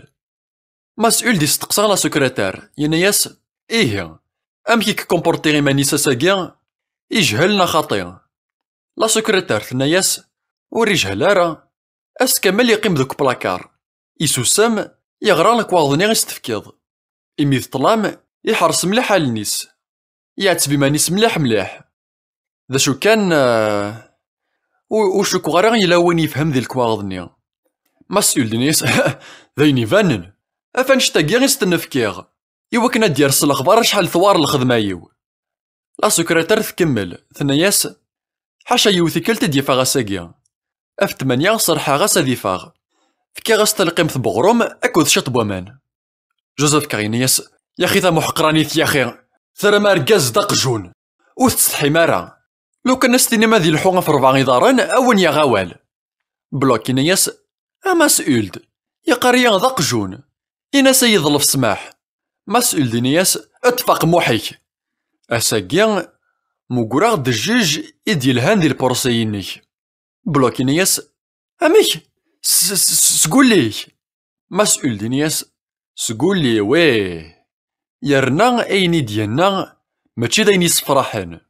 Mas'ud isteqsa la secrétaire, yenna-yas: "Ihi, amek i yekkomporti iman-is ass-agi? Ijhel neɣ xaṭi?" La secrétaire tenna-yas: "Ur ijhel ara. Ass kamel yeqqim deg uplakar. Isusem, yeɣra lekwaɣeḍ-nni i s-tefkiḍ. Imi d ṭṭlam, iḥres mliḥ allen-is. Yeɛteb iman-is mliḥ mliḥ. D acu kan, eh, ur, ur cukkeɣ ara yella win yefhem di lekwaɣeḍ-nni." Mas'ud yenna-yas: "D ayen ibanen. Af annect-agi i s-ten-fkiɣ, i wakken ad d-yers lexbar acḥal tewɛer lxedma-iw." La secrétaire tkemmel, tenna-yas: "Ḥaca yiwet tikkelt i d-yeffeɣ ass-agi. Af ttmanya serḥeɣ-as ad iffeɣ. Fkiɣ-as talqimt n uɣrum akked ciṭ n waman." Joseph K yenna-yas: "Yaxi tamuḥqranit yaxi, terram argaz d aqjun. Ur tettsetḥim ara. Lukan as-tinim ad ilḥu ɣef rebɛa iḍarren, a wen-yaɣ awal." Block yenna-yas: "A Mas'ud, yeqqar-iyi d aqjun. Ini-as ad yi-yeḍlef ssmaḥ." Mas'ud yenna-yas: "Ṭṭef aqemmuḥ-ik. Ass-agi, mmugreɣ-d jjuj i d-yelhan di lpursi-inek." Block yenna-yas: "Amek? S, s, s, seg wulli-k?" Mas'ud yenna-yas: "Seg wulli-w, ih. Yerna ayen i d-yenna mačči d ayen yessefraḥen."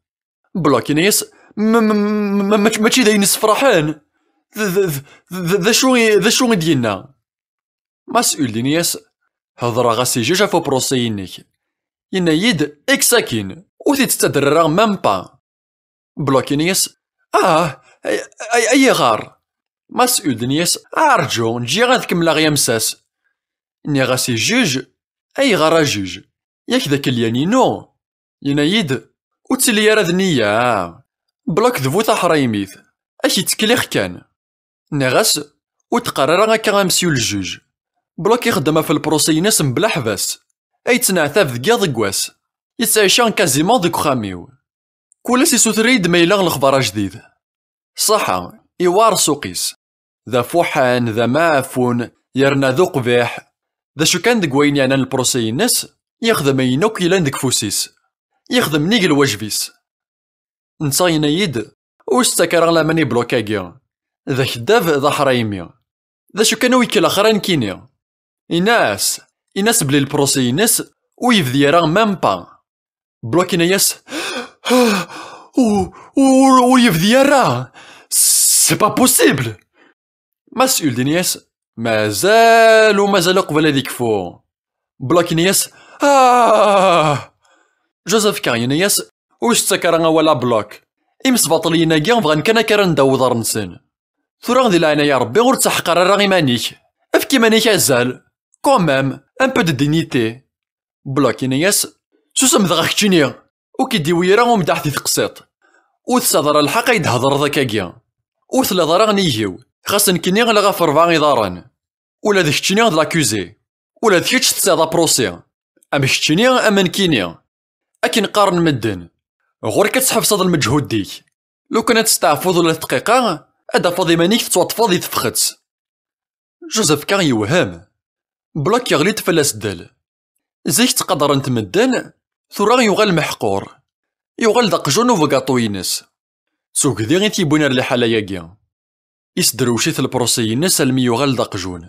Block yenna-yas: "Ma, ma, ma, ma, mačči, mačči d ayen yessefraḥen? D, d, d, d, d acu i, d acu i d-yenna?" Mas'ud yenna-yas: "Hedreɣ-as i jjuj ɣef uprussi-inek. Yenna-yi-d, ek sakin, ur t-id-ttadder ara même pas." Block yenna-yas: "Ah, ay, ay, ayɣer?" Mas'ud yenna-yas: "Arǧu, ǧǧiɣ ad kemmleɣ yamsas." Nniɣ-as i jjuj: "Ayɣer a jjuj? Yak d akelyan-inu?" Yenna-yi-d: "Ur ttili ara d nniya. Block d bu taḥraymit, ad k-ittkellix kan." Nniɣ-as: "Ur d-qqar ara akka a mesyu ljuj. Block ixeddem ɣef lprusi-ines mebla ḥbas. Ay yettneɛtab deg yiḍ deg wass. Yettɛica quasiment deg uxxam-iw. Kul ass isuter-iyi-d ma yella lexbar ajdid." Ṣaḥa, iwɛer ssuq-is. D afuḥan, d amaɛfun, yerna d uqbiḥ. D acu kan deg wayen yeɛnan lprusi-ines, yexdem ayen akk yellan deg ufus-is. Yexdem nnig lwajeb-is. Netta yenna-yi-d: "Ur s-ttak ara laman i Block-agi. D akeddab, d aḥraymi. D acu kan ur ikellex ara nekkini." Ini-as, ini-as belli lprusi-ines ur yebdi ara même pas. Block yenna-yas: Ur, ur, ur yebdi ara. C'est pas possible. Mass Huld yenna-yas: "Mazal u mazal uqbel ad ikfu." Block yenna-yas: "Ah!" Joseph K yenna-yas: "Ur s-ttak ara awal a Block. Imesbaṭliyen-agi bɣan kan akka ara neddaw uḍar-nsen. Tura di leɛnaya Rebbi ur ttaḥqer ara iman-ik. Efk iman-ik azal. Quand même, un peu de dignité." Block yenna-yas: "Susem dɣa keččini. Ur k-id-iwi ara umdaḥ di teqsiṭ. Ur tesɛiḍ ara lḥeqq ay d-thedreḍ akkagi. Ur telliḍ ara n igiw, xas nekkini ɣleɣ ɣef rebɛa iḍarren. Ula d keččini d l'accusé. Ula d kečč tesɛiḍ apṛusi. Am keččini, am nekkini. Akken qqaren medden. Ɣur-k ad tḥebseḍ lmeǧhud-ik. Lukan ad testeɛfuḍ ula d dqiqa, ad d-tafeḍ iman-ik tettwaṭṭfeḍ di tefxet." Joseph K yewhem. Block yeɣli-d fell-as ddel. Zik ttqadaren-t medden, tura yuɣal meḥqur. Yuɣal d aqjun ubugaṭu-ines. D tugdi i t-yewwin ar liḥala-agi. Isderwec-it lpṛusi-ines almi yuɣal d aqjun.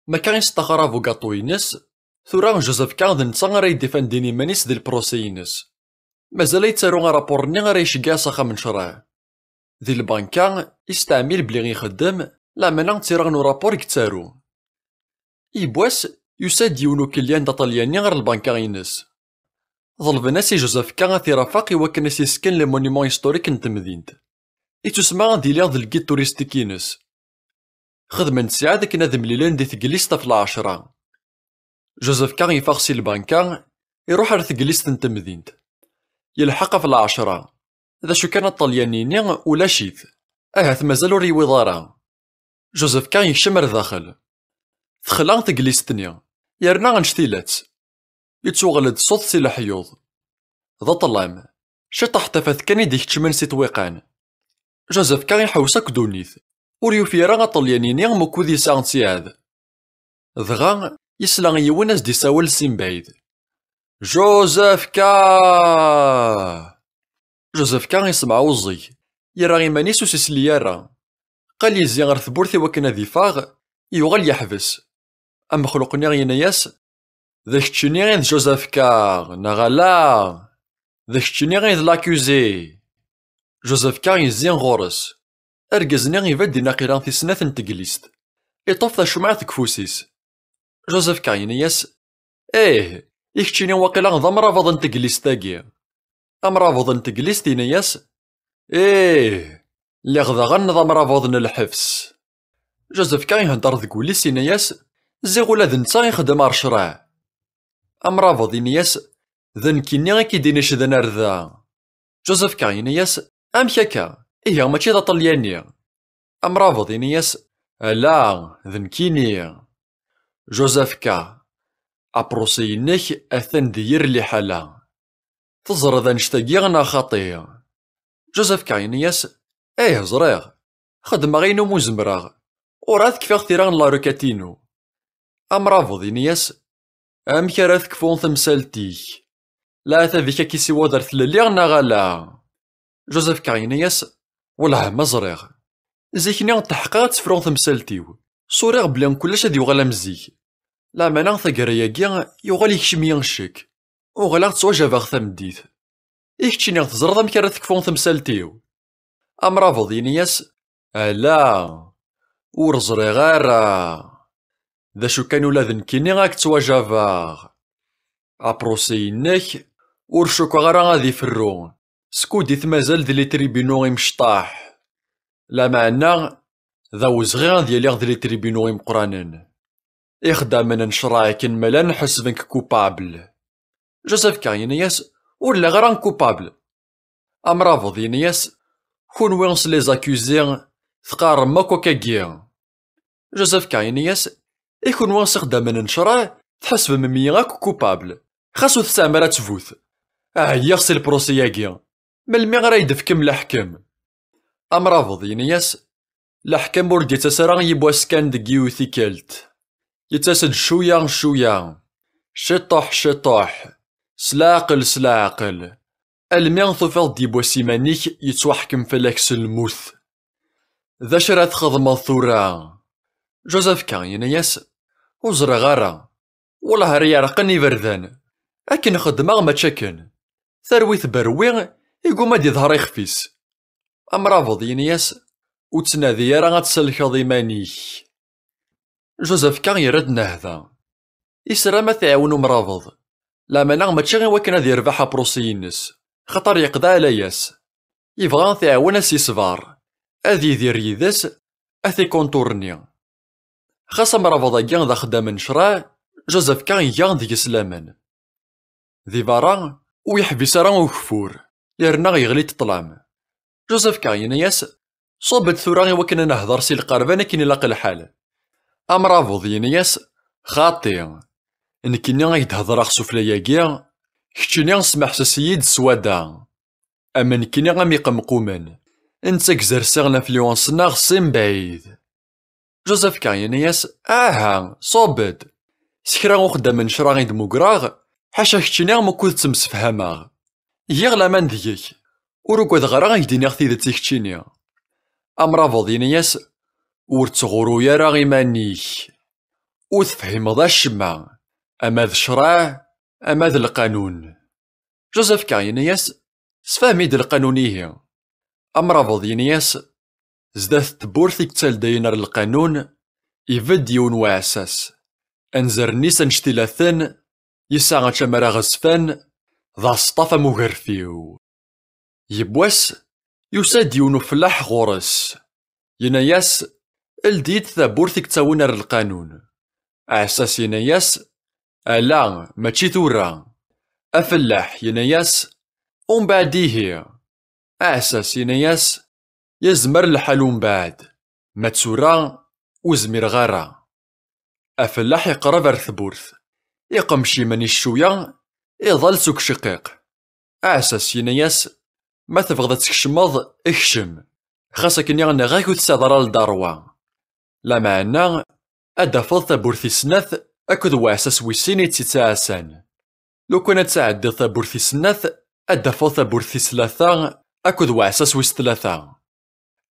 Makka istaxer abugaṭu-ines, tura Joseph K d netta ara yedifandin iman-is di lpṛusi-ines. Mazal ad yettaru arapur-nni ara iceggeɛ s axxam n ccṛeɛ. Di lbanka, isteɛmil belli ixeddem, lameɛna d tira n urapur i yettaru. Yiwwas, yusa-d yiwen ukelyan d aṭalyani ɣer lbanka-ines. Ḍelben-as i Joseph K ad t-irafeq i wakken ad s-isken les monuments historiques n temdint. Ittusma ad iliɣ d lgid turistik-ines. Xedmen ttiɛad akken ad mlilen di teglist ɣef lɛecṛa. Joseph K yeffeɣ si lbanka, iruḥ ar teglist n temdint. Yelḥeq ɣef lɛecṛa. D acu kan aṭalyani-nni ulac-it. Ahat mazal ur yewwiḍ ara. Joseph K yekcem ar daxel. Texla teglist-nni, yerna annect-ilatt. Yettuɣal-d ṣṣut si leḥyuḍ. D aṭṭlam. Ciṭṭaḥ tafat kan i d-ikeččmen si ṭṭwiqan. Joseph K iḥewwes akk ddunit. Ur yufi ara aṭalyani-nni mukud yesɛa ttiɛad. Dɣa, yesla i yiwen as-d-isawel si mebɛid: "Joseph K!" Joseph K isemɛuẓẓeg, yerra iman-is ur s-isli ara. Qal yezzi ɣer tewwurt i wakken ad iffeɣ, yuɣal yeḥbes. Amexluq-nni yenna-yas: "D keččini i d Joseph K, neɣ ala? D keččini i d l'accusé." Joseph K yezzi ɣur-s. Argaz-nni ibaddin aqila tis snat n teglist. Iṭṭef tacumɛt deg ufus-is. Joseph K yenna-yas: "Ih, i keččini waqila d amrabeḍ n teglist-agi." Amrabeḍ n teglist yenna-yas: "Ih, lliɣ daɣen d amrabeḍ n lḥebs." Joseph K ihedder deg wul-is, yenna-yas: "Ziɣ ula d netta ixeddem ar ccṛeɛ." Amrabeḍ yenna-yas: "D nekkini i k-id-inecden ar da." Joseph K yenna-yas: "Amek akka? Ihi mačči d aṭalyani?" Amrabeḍ yenna-yas: "Ala, d nekkini." Joseph K: "Apṛusi-inek atan di yir liḥala. Teẓriḍ annect-agi neɣ xaṭi?" Joseph K yenna-yas: "Ih, ẓriɣ. Xedmeɣ ayen umi zemreɣ. Urɛad kfiɣ tira n larukat-inu." Amrabeḍ yenna-yas: "Amek ara tekfu temsalt-ik? Leɛtab-ik ad k-isiweḍ ar tlelli neɣ ala?" Joseph K yenna-yas: "Wellah ma ẓriɣ. Zik-nni tḥeqqeɣ ad tefru temsalt-iw. Suriɣ belli kullec ad yuɣal am zik. Lameɛna taggara-agi yuɣal yekcem-iyi ccek. Uɣaleɣ ttwajabeɣ tameddit. I keččini teẓriḍ amek ara tekfu temsalt-iw?" Amrabeḍ yenna-yas: "Ala, ur ẓriɣ ara. D acu kan ula d nekkini ad k-ttwajabeɣ. Apṛusi-inek ur cukkeɣ ara ad iferru, skud i t-mazal di litribinu imecṭaḥ. Lameɛna d awezɣi ad yaliɣ di litribinu imeqqranen. Ixeddamen n ccṛeɛ akken ma llan ḥesben-k coupable." Joseph K yenna-yas: "Ur lliɣ ara coupable." Amrabeḍ yenna-yas: "Kunwi s les accusés teqqarem akk akkagi." Joseph K yenna-yas: "I kunwi s ixeddamen n ccṛeɛ, tḥesbem-iyi akk coupable, xas ur tesɛam ara ttbut. Ɛyiɣ si lpṛusi-agi. Melmi ara yi-d-tefkem leḥkem?" Amrabeḍ yenna-yas: Leḥkem ur d-yettas ara yiwwas kan deg yiwet tikkelt. Yettas-d cwiya, cwiya, ciṭuḥ, ciṭuḥ, s leɛqel, s leɛqel, almi tufiḍ-d yiwwas iman-ik yettwaḥkem fell-ak s lmut. D acu ara txedmeḍ tura? Joseph K. yenna-yas: "Ur ẓriɣ ara. Wellah ara iɛerqen iberdan. Akken xeddmeɣ mačči akken. Tarwi tberwi, iguma d-iḍher ixef-is." Amrabeḍ yenna-yas: "Ur ttnadi ara ad tselkeḍ iman-ik." Joseph K. yerra-d nnehda. Isra ma t-iɛiwen umrabeḍ. Lameɛna mačči i wakken ad yerbeḥ aprusi-ines, xaṭer yeqḍeɛ layas. Yebɣa ad t-iɛiwen ad s-isber, ad yidir yid-s, ad t-ikunṭurni. Xas amrabeḍ-agi d axeddam n ccṛeɛ, Joseph K. iga deg-s laman. Di berra, ur yeḥbis ara ugeffur, yerna yeɣli-d ṭṭlam. Joseph K. yenna-yas: "Ṣubb-d tura i wakken ad nehder si lqerban akken ilaq lḥal." Amrabeḍ yenna-yas: "Xaṭi, nekkini ad k-d-hedreɣ sufella-agi, keččini smeḥses-iyi-d s wada. Am nekkini am iqemqumen, netta gzerseɣ l'influence-nneɣ si mebɛid." Joseph K. yenna-yas: "Aha, ṣubb-d. S kra uxeddam n ccṛeɛ i d-mmugreɣ, ḥaca keččini am ukud ttemsefhameɣ. Giɣ laman deg-k. Ur ugadeɣ ara ad k-d-iniɣ tidet i keččini." Amrabeḍ yenna-yas: "Ur ttɣuruy ara iman-ik. Ur tefhimeḍ acemma, ama d ccṛeɛ, ama d lqanun." Joseph K. yenna-yas: "Sefhem-iyi-d lqanun ihi." Amrabeḍ yenna-yas: "Zdat tewwurt i yettaldayen ar lqanun, ibedd yiwen uɛessas. Anzaren-is annect-ilaten, yesɛa ačamar aɣezfan, d aseṭṭaf am ugerfiw." Yiwwas, yusa-d yiwen ufellaḥ ɣur-s. Yenna-yas: "Ldi-d tawwurt i yettawin ar lqanun." Aɛessas yenna-yas: "Ala, mačči tura." Afellaḥ yenna-yas: "Umbeɛd ihi?" Aɛessas yenna-yas: "Yezmer lḥal umbeɛd, ma d tura ur zmireɣ ara." Afellaḥ iqreb ar tewwurt, iqmec iman-is cwiya, iḍall s uciqiq. Aɛessas yenna-yas: "Ma tebɣiḍ ad tkecmeḍ, kcem. Xas akken neɣ-ak ur tesɛiḍ ara lderwa. Lameɛna, ad d-tafeḍ tawwurt tis snat akked uɛessas wis sin i tt-ittɛassan. Lukan ad tɛeddiḍ tawwurt tis snat, ad d-tafeḍ tawwurt tis tlata akked uɛessas wis tlata.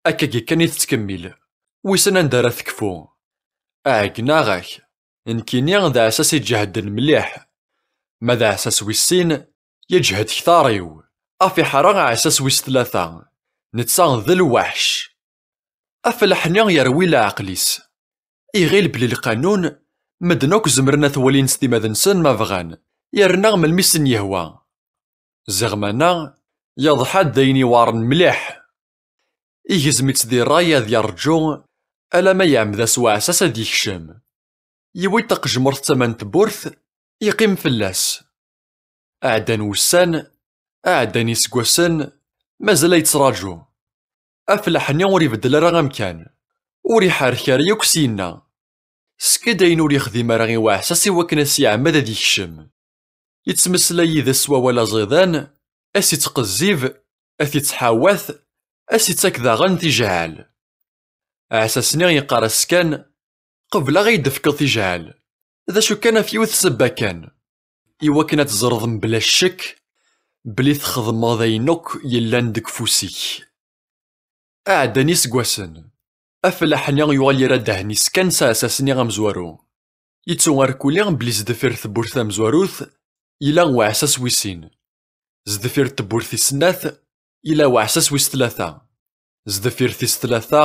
Akkagi kan i tettkemmil. Wissen anda ara tekfu. Ɛeggneɣ-ak. Nekkini d aɛessas iǧehden mliḥ. Ma d aɛessas wis sin, yeǧhed ktar-iw. Afiḥer-a aɛessas wis tlata. Netta d lweḥc." Afellaḥ-nni yerwi leɛqel-is. Iɣil belli lqanun, medden akk zemren ad t-walin s timmad-nsen ma bɣan, yerna melmi sen-yehwa. Ziɣmana, yeḍḥa-d d ayen iweɛren mliḥ. Igzem-itt di ṛṛay ad yerǧu alamma yeɛmed-as uɛessas ad yekcem. Yiwi-d taqejmurt d tama n tewwurt, yeqqim fell-as. Ɛeddan wussan, ɛeddan iseggasen, mazal la yettraǧu. Afellaḥ-nni ur ibeddel ara amkan, ur iḥerrek ara yakk syenna. Skud ayen ur yexdim ara i uɛessas i wakken ad s-yeɛmed ad yekcem. Yettmeslay yid-s s wawal aẓidan, a s-ittqezzib, a t-ittḥawat, a s-ittak daɣen tijɛal. Aɛessas-nni yeqqar-as kan: "Qebleɣ ad yi-d-tefkeḍ tijɛal. D acu kan, ɣef yiwet ssebba kan, i wakken ad teẓreḍ mebla ccek belli txedmeḍ ayen akk yellan deg ufus-ik." Ɛeddan iseggasen. Afellaḥ-nni yuɣal yerra ddehn-is kan s aɛessas-nni amezwaru. Yettu arkuli belli sdeffir tewwurt tamezwarut yella uɛessas wis sin. Sdeffir tewwurt tis snat yella uɛessas wis tlata. Sdeffir tis tlata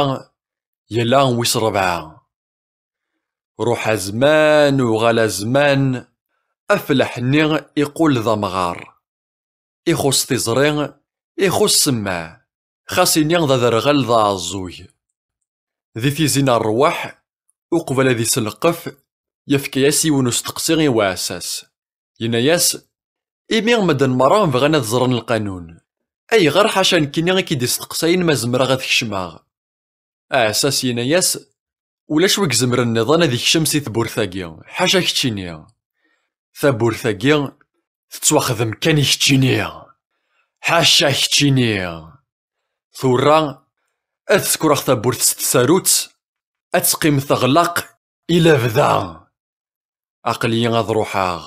yella wis rebɛa. Ruḥ azman, uɣal azman, afellaḥ-nni iqqul d amɣar. Ixuṣ tiẓri, ixuṣ ssmaɛ, xas ini d aderɣal d aɛeẓẓug. Di tizi n rrwaḥ, uqbel ad iselqef, yefka-yas yiwen usteqsi i uɛessas. Yenna-yas: "Imi medden merra bɣan ad ẓren lqanun, ayɣer ḥaca nekkini i k-id-isteqsayen ma zemreɣ ad kecmeɣ?" Aɛessas yenna-yas: "Ulac wi izemren nniḍen ad ikcem si tewwurt-agi, ḥaca keččini. Tawwurt-agi tettwaxdem kan i keččini. Ḥaca keččini. Tura, ad sekreɣ tawwurt s tsarut, ad teqqim teɣlaq i lebda. Aql-iyi ad ruḥeɣ.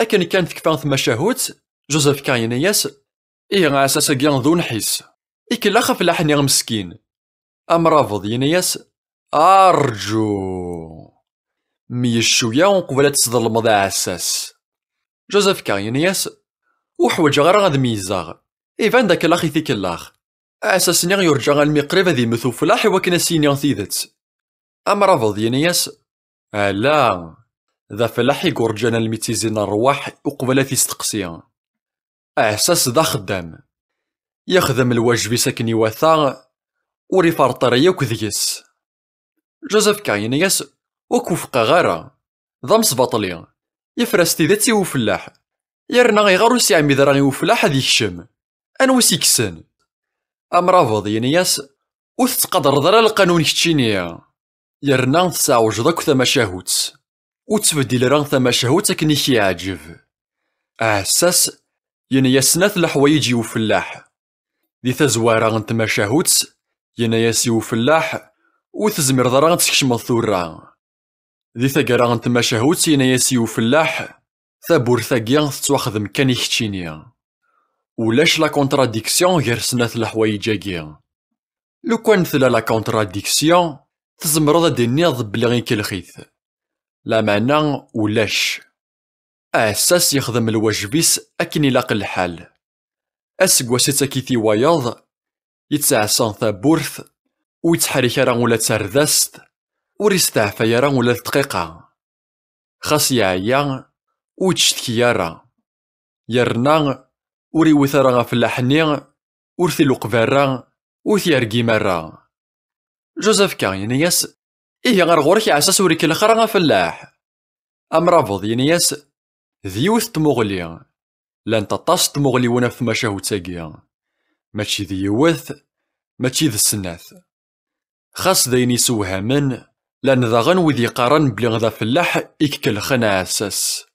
Akken kan tekfa tmacahut, Joseph K. yenna-yas: "Ihi aɛessas-agi d unḥis. Ikellex afellaḥ-nni meskin." Amrabeḍ yenna-yas: "Arǧu." Meyyež cwiya uqbel ad tesḍelmeḍ aɛessas. Joseph K. yenna-yas: "Ur ḥwaǧeɣ ara ad meyyzeɣ. Iban d akellex i t-ikellex. Aɛessas-nni yurǧa almi qrib ad immet ufellaḥ i wakken ad s-yini tidet." Amrabeḍ yenna-yas: "Ala, d afellaḥ i yurǧan almi ttizin rrwaḥ uqbel ad t-isteqsi." Aɛessas d axeddam. Yexdem lwajeb-is akken iwata, ur iferṭer yakk deg-s. Joseph K. yenna-yas: "Ur k-wufqeɣ ara. D amesbaṭli. Yefra s tidet i ufellaḥ. Yerna ayɣer ur s-yeɛmid ara i ufellaḥ ad yekcem? Anwa i s-yekksen?" Amrabeḍ yenna-yas: "Ur tettqadareḍ ara lqanun keččini. Yerna tesɛewjeḍ akk tamacahut. Ur ttbeddil ara tamacahut akken i k-yeɛǧeb." Aɛessas yenna-yas snat leḥwayeǧ i ufellaḥ. Di tazwara n tmacahut, yenna-yas i ufellaḥ: "Ur tezmireḍ ara ad tkecmeḍ tura." Di taggara n tmacahut, yenna-yas i ufellaḥ: "Tawwurt-agi tettwaxdem kan i keččini. Ulac la contradiction gar snat leḥwayeǧ-agi. Lukan tella la contradiction, tzemreḍ ad d-tiniḍ belli ikellex-it. Lameɛna ulac." Aɛessas yexdem lwajeb-is akken ilaq lḥal. Aseggas ittak-it i wayeḍ, yettɛassa tawwurt, ur yettḥerrik ara ula d tardast, ur yesteɛfay ara ula d dqiqa. Xas yeɛya, ur yettcetki ara. Yerna ur iwit ara afellaḥ-nni, ur t-iluqeb ara, ur t-yergim ara. Joseph K. yenna-yas: "Ihi ar ɣur-k aɛessas ur ikellex ara afellaḥ?" Amrabeḍ yenna-yas: "D yiwet n tmuɣli. Llant aṭas n tmuɣliwin ɣef tmacahut-agi. Mačči d yiwet, mačči d snat. Xas d ayen yessewhamen, llan daɣen wid yeqqaren belli d afellaḥ i ikellxen aɛessas."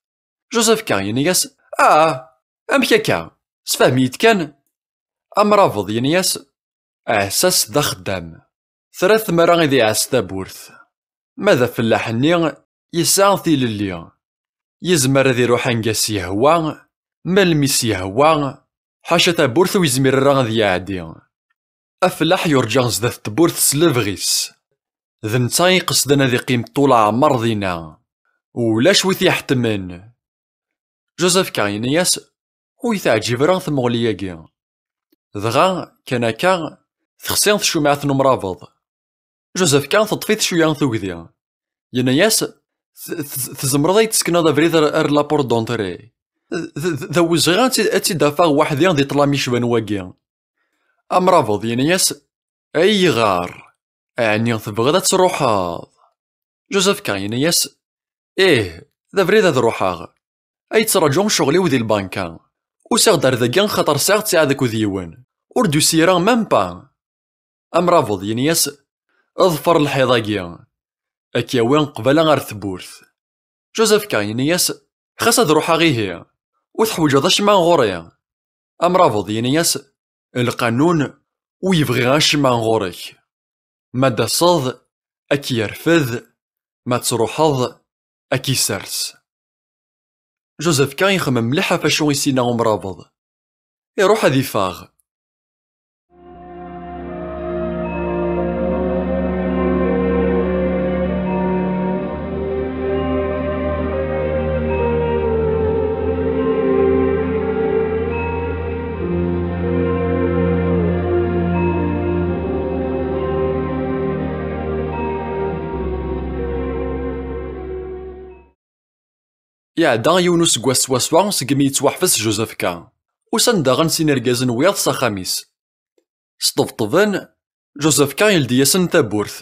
Joseph K. yenna-yas: "Ah, amek akka? Sefhem-iyi-d kan." Amrabeḍ yenna-yas: "Aɛessas d axeddam. Tra tmara ad iɛess tawwurt. Ma d afellaḥ-nni, yesɛa tilelli. Yezmer ad iruḥ anga s-yehwa, melmi s-yehwa, ḥaca tawwurt ur yezmir ara ad iɛeddi. Afellaḥ yurǧa zdat tewwurt s lebɣi-s. D netta i iqesden ad iqqim ṭul aɛmer dinna. Ulac wi t-iḥettmen." Joseph K. yenna-yas: "Ur yi-teɛǧib ara tmuɣli-agi." Dɣa, kan akka, texsi tcumiɛt n umrabeḍ. Joseph K. teṭṭef-it cwiya tugdi. Yenna-yas: "T-, t-, tzemreḍ ad yi-d-tessekneḍ abrid ar, ar la porte d'entrée? D, d, d awezɣi ad tt-, ad tt-id-afeɣ weḥd-i di ṭṭlam icban wagi." Amrabeḍ yenna-yas: "Ayɣer? Ɛni tebɣiḍ ad truḥeḍ?" Joseph K. yenna-yas: "Ih, d abrid ad ruḥeɣ. Ay ttraǧuɣ ccɣel-iw di lbanka. Usiɣ-d ar dagi xaṭer sɛiɣ ttiɛad akked yiwen. Ur d-yusi ara même pas." Amrabeḍ yenna-yas: "Ḍfer lḥiḍ-agi. Ad k-yawi qbala ar tewwurt." Joseph K. yenna-yas: "Xas ad ruḥeɣ ihi. Ur teḥwiǧeḍ acemma ɣur-i." Amrabeḍ yenna-yas: "Lqanun ur yebɣi acemma ɣur-k. Ma d-taseḍ, ad k-yerfed, ma truḥeḍ, ad k-isers." Joseph K. ixemmem mliḥ ɣef wacu i s-yenna umrabeḍ. Iruḥ ad iffeɣ. Iɛedda yiwen useggas swaswa segmi yettwaḥbes Joseph K. Usan-d daɣen sin irgazen wiyaḍ s axxam-is. Sṭebṭben, Joseph K. yeldi-yasen tawwurt.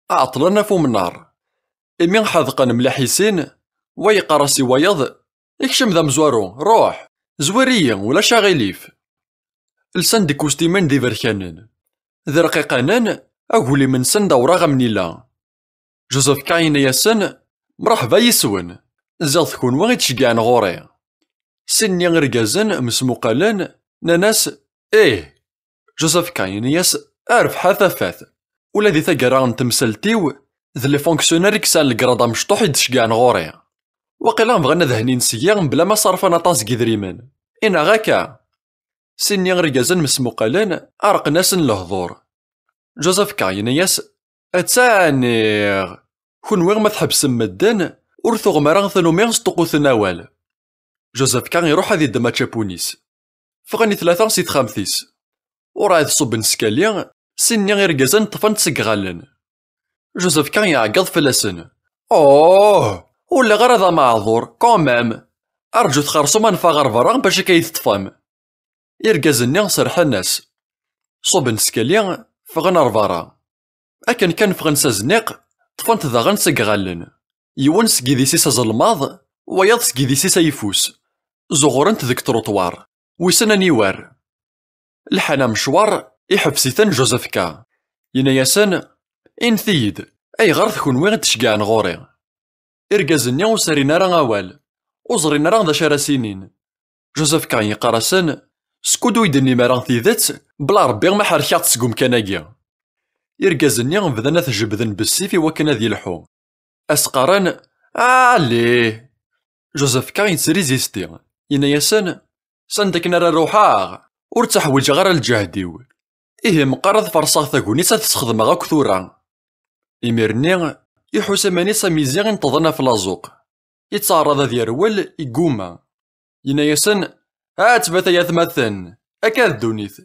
Ɛeṭṭlen ɣef umnar. Imi ḥedqen mliḥ i sin, wa yeqqar-as i wayeḍ: "Ikcem d amezwaru, ruḥ, zwir-iyi, ulac aɣilif." Lsan-d ikustimen d iberkanen. D irqiqanen, aglim-nsen d awraɣ am nila. Joseph K. yenna-yasen: "Mreḥba yis-wen, ziɣ d kunwi i d-ceggɛen ɣur-i." Sin-nni irgazen msmuqalen, nnan-as: "Ih." Joseph K yenna-yas: "A rrbeḥ a tafat. Ula di taggara n temsalt-iw, d les fonctionnaires i yesɛan legrad amecṭuḥ i d-ceggɛen ɣur-i. Waqila bɣan ad hnin seg-i mebla ma ṣerfen aṭas n yidrimen. I neɣ akka?" Sin-nni irgazen msmuqalen, ɛerqen-asen lehdur. Joseph K yenna-yas: "Ttɛaniɣ! Kunwi ma tḥebsem medden, ur tuɣem ara tanumi sṭuqquten awal." Joseph K iruḥ ad iddem ačapun-is. Ffɣen i tlata si texxamt-is. Urɛad ṣubben skali, sin-nni irgazen ṭṭfen-t seg iɣallen. Joseph K iɛeggeḍ fell-asen: "Oh, ur lliɣ ara d ameɛḍur, quand même. Rǧut xersum ad neffeɣ ɣer berra bac akka i teṭṭfem." Irgazen-nni serḥen-as. Ṣubben skali, ffɣen ar berra. Akken kan ffɣen s azniq, ṭṭfen-t daɣen seg iɣallen. Yiwen seg idis-is azelmaḍ, wayeḍ seg idis-is ayeffus. Zuɣuren-t deg truṭwar. Wissen aniwer. Lḥan amecwar, iḥbes-iten Joseph K. Yenna-yasen: "Init-iyi-d, ayɣer d kunwi i d-ceggɛen ɣur-i?" Irgazen-nni ur srin ara awal, ur ẓrin ara d acu ara s-inin. Joseph K yeqqar-asen: "Skud ur yi-d-tennim ara tidet, bla Rebbi ma ḥerkeɣ-tt seg umkan-agi." Irgazen-nni bdan ad t-jebbden bessif i wakken ad yelḥu. As-qqaren: "Allez!" Joseph K yettrezisti, yenna-yasen: "S anda akken ara ruḥeɣ? Ur tteḥwiǧeɣ ara lǧehd-iw. Ihi meqqar ad ferṣeɣ tagnit ad t-sxedmeɣ akk tura." Imir-nni, iḥuss iman-is am izi ineṭḍen ɣef laẓuq. Yettɛerraḍ ad yerwel, igguma. Yenna-yasen: "At bat ay atmaten, akka d ddunit.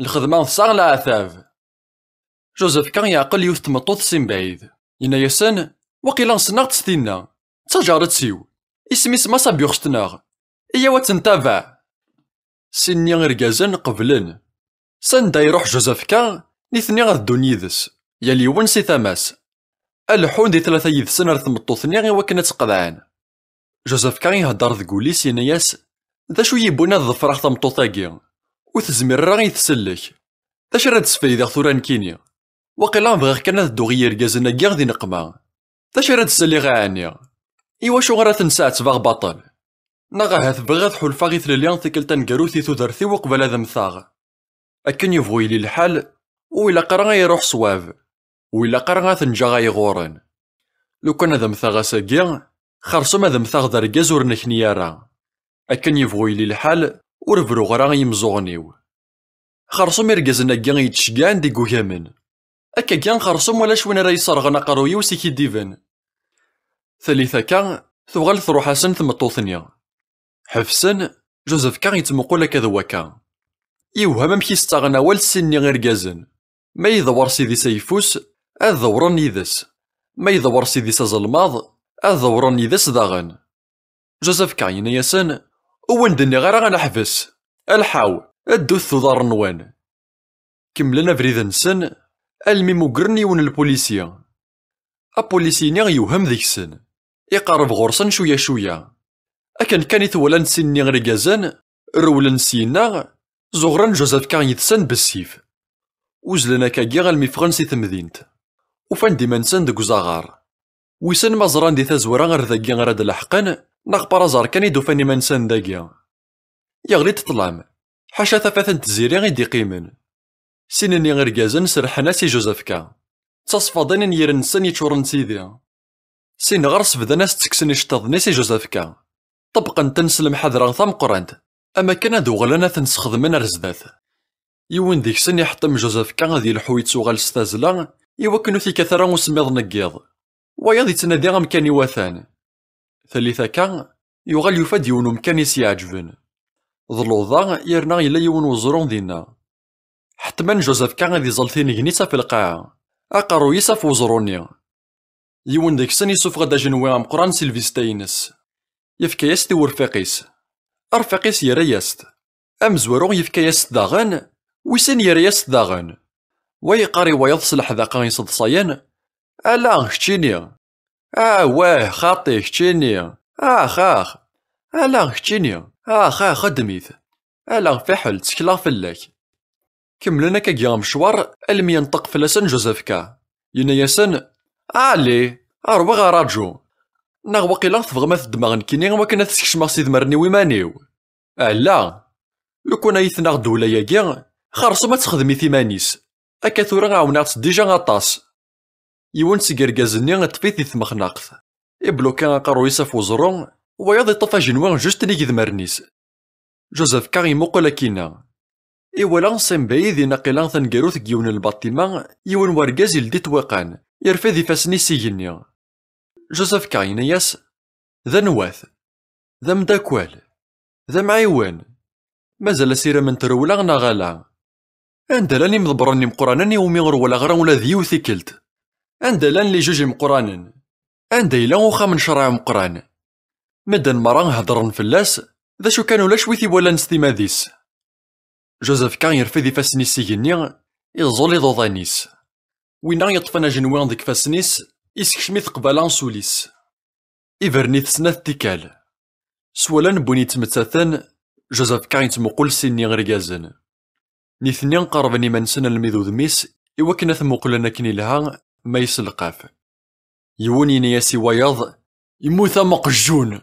Lxedma tesɛa leɛtab." Joseph K yeɛqel yiwet tmeṭṭut si mebɛid. Yenna-yasen: "Waqila ssneɣ-tt tinna. D taǧaret-iw. Isem-is Mass Abyuxst-nneɣ. Iyyaw ad tt-ntabaɛ." Sin-nni irgazen qeblen. Sanda iruḥ Joseph K, nitni ad ddun yid-s, yal yiwen si tama-s. Ad leḥḥun di tlata yid-sen ar tmeṭṭut-nni i wakken ad tt-qeḍɛen. Joseph K ihedder deg wul-is, yenna-yas: "D acu i yi-yewwin ad ḍefreɣ tameṭṭut-agi? Ur tezmir ara i yi-tsellek. D acu ara d-sfaydeɣ tura nekkini? Waqila bɣiɣ kan ad dduɣ i yirgazen-agi di nneqma. D acu ara d-ssaliɣ ɛni? Iwacu ara ten-sɛettbeɣ baṭel? Neɣ ahat bɣiɣ ad ḥulfaɣ i tlelli tikkelt taneggarut i tudert-iw uqbel ad mmteɣ." Akken yebɣu yili lḥal, ur ilaq ara ad iruḥ ṣṣwab, ur ilaq ara ad t-neǧǧ ad iɣurren. Lukan ad mmteɣ ass-agi, xersum ad mmteɣ d argaz ur nekni ara. Akken yebɣu yili lḥal, ur berruɣ ara i yimeẓẓuɣen-iw. Xersum irgazen-agi i yettceggɛen deg ugamen. Akkagi xersum walac win ara yesserɣen aqerruy-iw s ikidiben. Talit akka, tuɣal truḥ-asen tmeṭṭut-nni. Ḥebsen, Joseph K yettmuqul akka d wakka. Yewhem amek i s-ttaɣen awal sin-nni irgazen. Ma yedwer s idis ayeffus, ad dewren yid-s. Ma yedwer s idis azelmaḍ, ad dewren yid-s daɣen. Joseph K yenna-yasen: "Ur wen-d-nniɣ ara ad neḥbes. Alḥaw, ddut s uḍar-nwen." Kemmlen abrid-nsen, almi mmugren yiwen n lpulisi. Apulisi-nni yewhem deg-sen. Iqerreb ɣur-sen cwiya cwiya. Akken kan i t-walan sin-nni irgazen, rewlen syenna, zuɣren Joseph K yid-sen bessif. Uzzlen akkagi almi ffɣen si temdint. Ufan-d iman-nsen deg uzaɣar. Wissen ma ẓran di tazwara ar dagi ara d-leḥqen, neɣ par hasard kan i d-ufan iman-nsen dagi. Yeɣli-d ṭṭlam. Ḥaca tafat n tziri i d-iqqimen. Sin-nni irgazen serḥen-as i Joseph K. D tasfaḍin n yiren-nsen yeččuren d tidi. Sin ɣer-s bdan as-ttekksen iceṭṭiḍen-is i Joseph K. Ṭebbqen-ten s lemḥadra tameqqrant, am akken ad uɣalen ad ten-sxedmen ar zdat. Yiwen deg-sen iḥettem Joseph K ad yelḥu yettuɣal s tazzla, i wakken ur t-ikat ara usemmiḍ n yiḍ. Wayeḍ yettnadi amkan iwatan. Talit akka, yuɣal yufa-d yiwen umkan i s-iɛeǧben. D luḍa, yerna yella yiwen weẓru dinna. Ḥettmen Joseph K ad iẓẓel tinegni-s ɣef lqaɛa, aqerruy-is ɣef weẓru-nni. Yiwen deg-sen yessufeɣ-d ajenwi ameqqran si lvista-ines. Yefka-yas-t i urfiq-is. Arfiq-is yerra-yas-t. Amezwaru yefka-yas-t daɣen, wissen yerra-yas-t daɣen. Wa yeqqar i wayeḍ s leḥdaqa iseḍsayen: "Ala, keččini! Ah, wah, xaṭi, keččini! Ax, ax! Ala, keččini! Ax, ax, xdem-it! Ala, fiḥel, ttekleɣ fell-ak!" Kemmlen akkagi amecwar, almi yenṭeq fell-asen Joseph K. Yenna-yasen: "Ali, rwiɣ araǧu. Neɣ waqila tebɣam ad t-ddmeɣ nekkini wakken ad t-skecmeɣ s idmaren-iw iman-iw? Ala! Lukan ay tnaɣ ddewla-agi, Xerṣum ad texdem i timan-is. Akka tura ɛawneɣ-tt dija aṭas. Yiwen seg irgazen-nni iṭṭef-it di tmexnaqt. Ibluki aqerruy-is ɣef uẓru, wayeḍ iṭṭef ajenwi just nnig idmaren-is. Joseph K. imuqel akkinna. Iwala seg mebɛid inaqila taneggarut deg yiwen n lbaṭima, yiwen wergaz ildi ṭṭwiqan, irfed ifassen-is s igenni. Joseph K. yenna-yas: "D anwa-t? D ameddakel? D amɛiwen? Mazal asirem n trewla neɣ ala? Anda llan imḍebbren imeqqranen iwumi ur walaɣ ara ula d yiwet tikkelt? Anda llan lijuj imeqqranen? Anda yella uxxam n ccṛeɛ ameqqran?" Medden merra heddren fell-as, d acu kan ulac wi t-iwalan s timmad-is. Joseph K. yerfed ifassen-is s igenni, iẓẓul iḍuḍan-is. Winna yeṭṭfen ajenwi deg ifassen-is, isekcem-it qbala s ul-is. Ibren-it snat tikkal. S wallen n win yettmettaten, Joseph K. yettmuqul sin-nni irgazen. Nitni qerrben iman-nsen almi d udem-is, iwakken ad t-muqlen akken ilha, ma yesselqaf. Yiwen yenna-yas i wayeḍ: "Immut am uqjun!"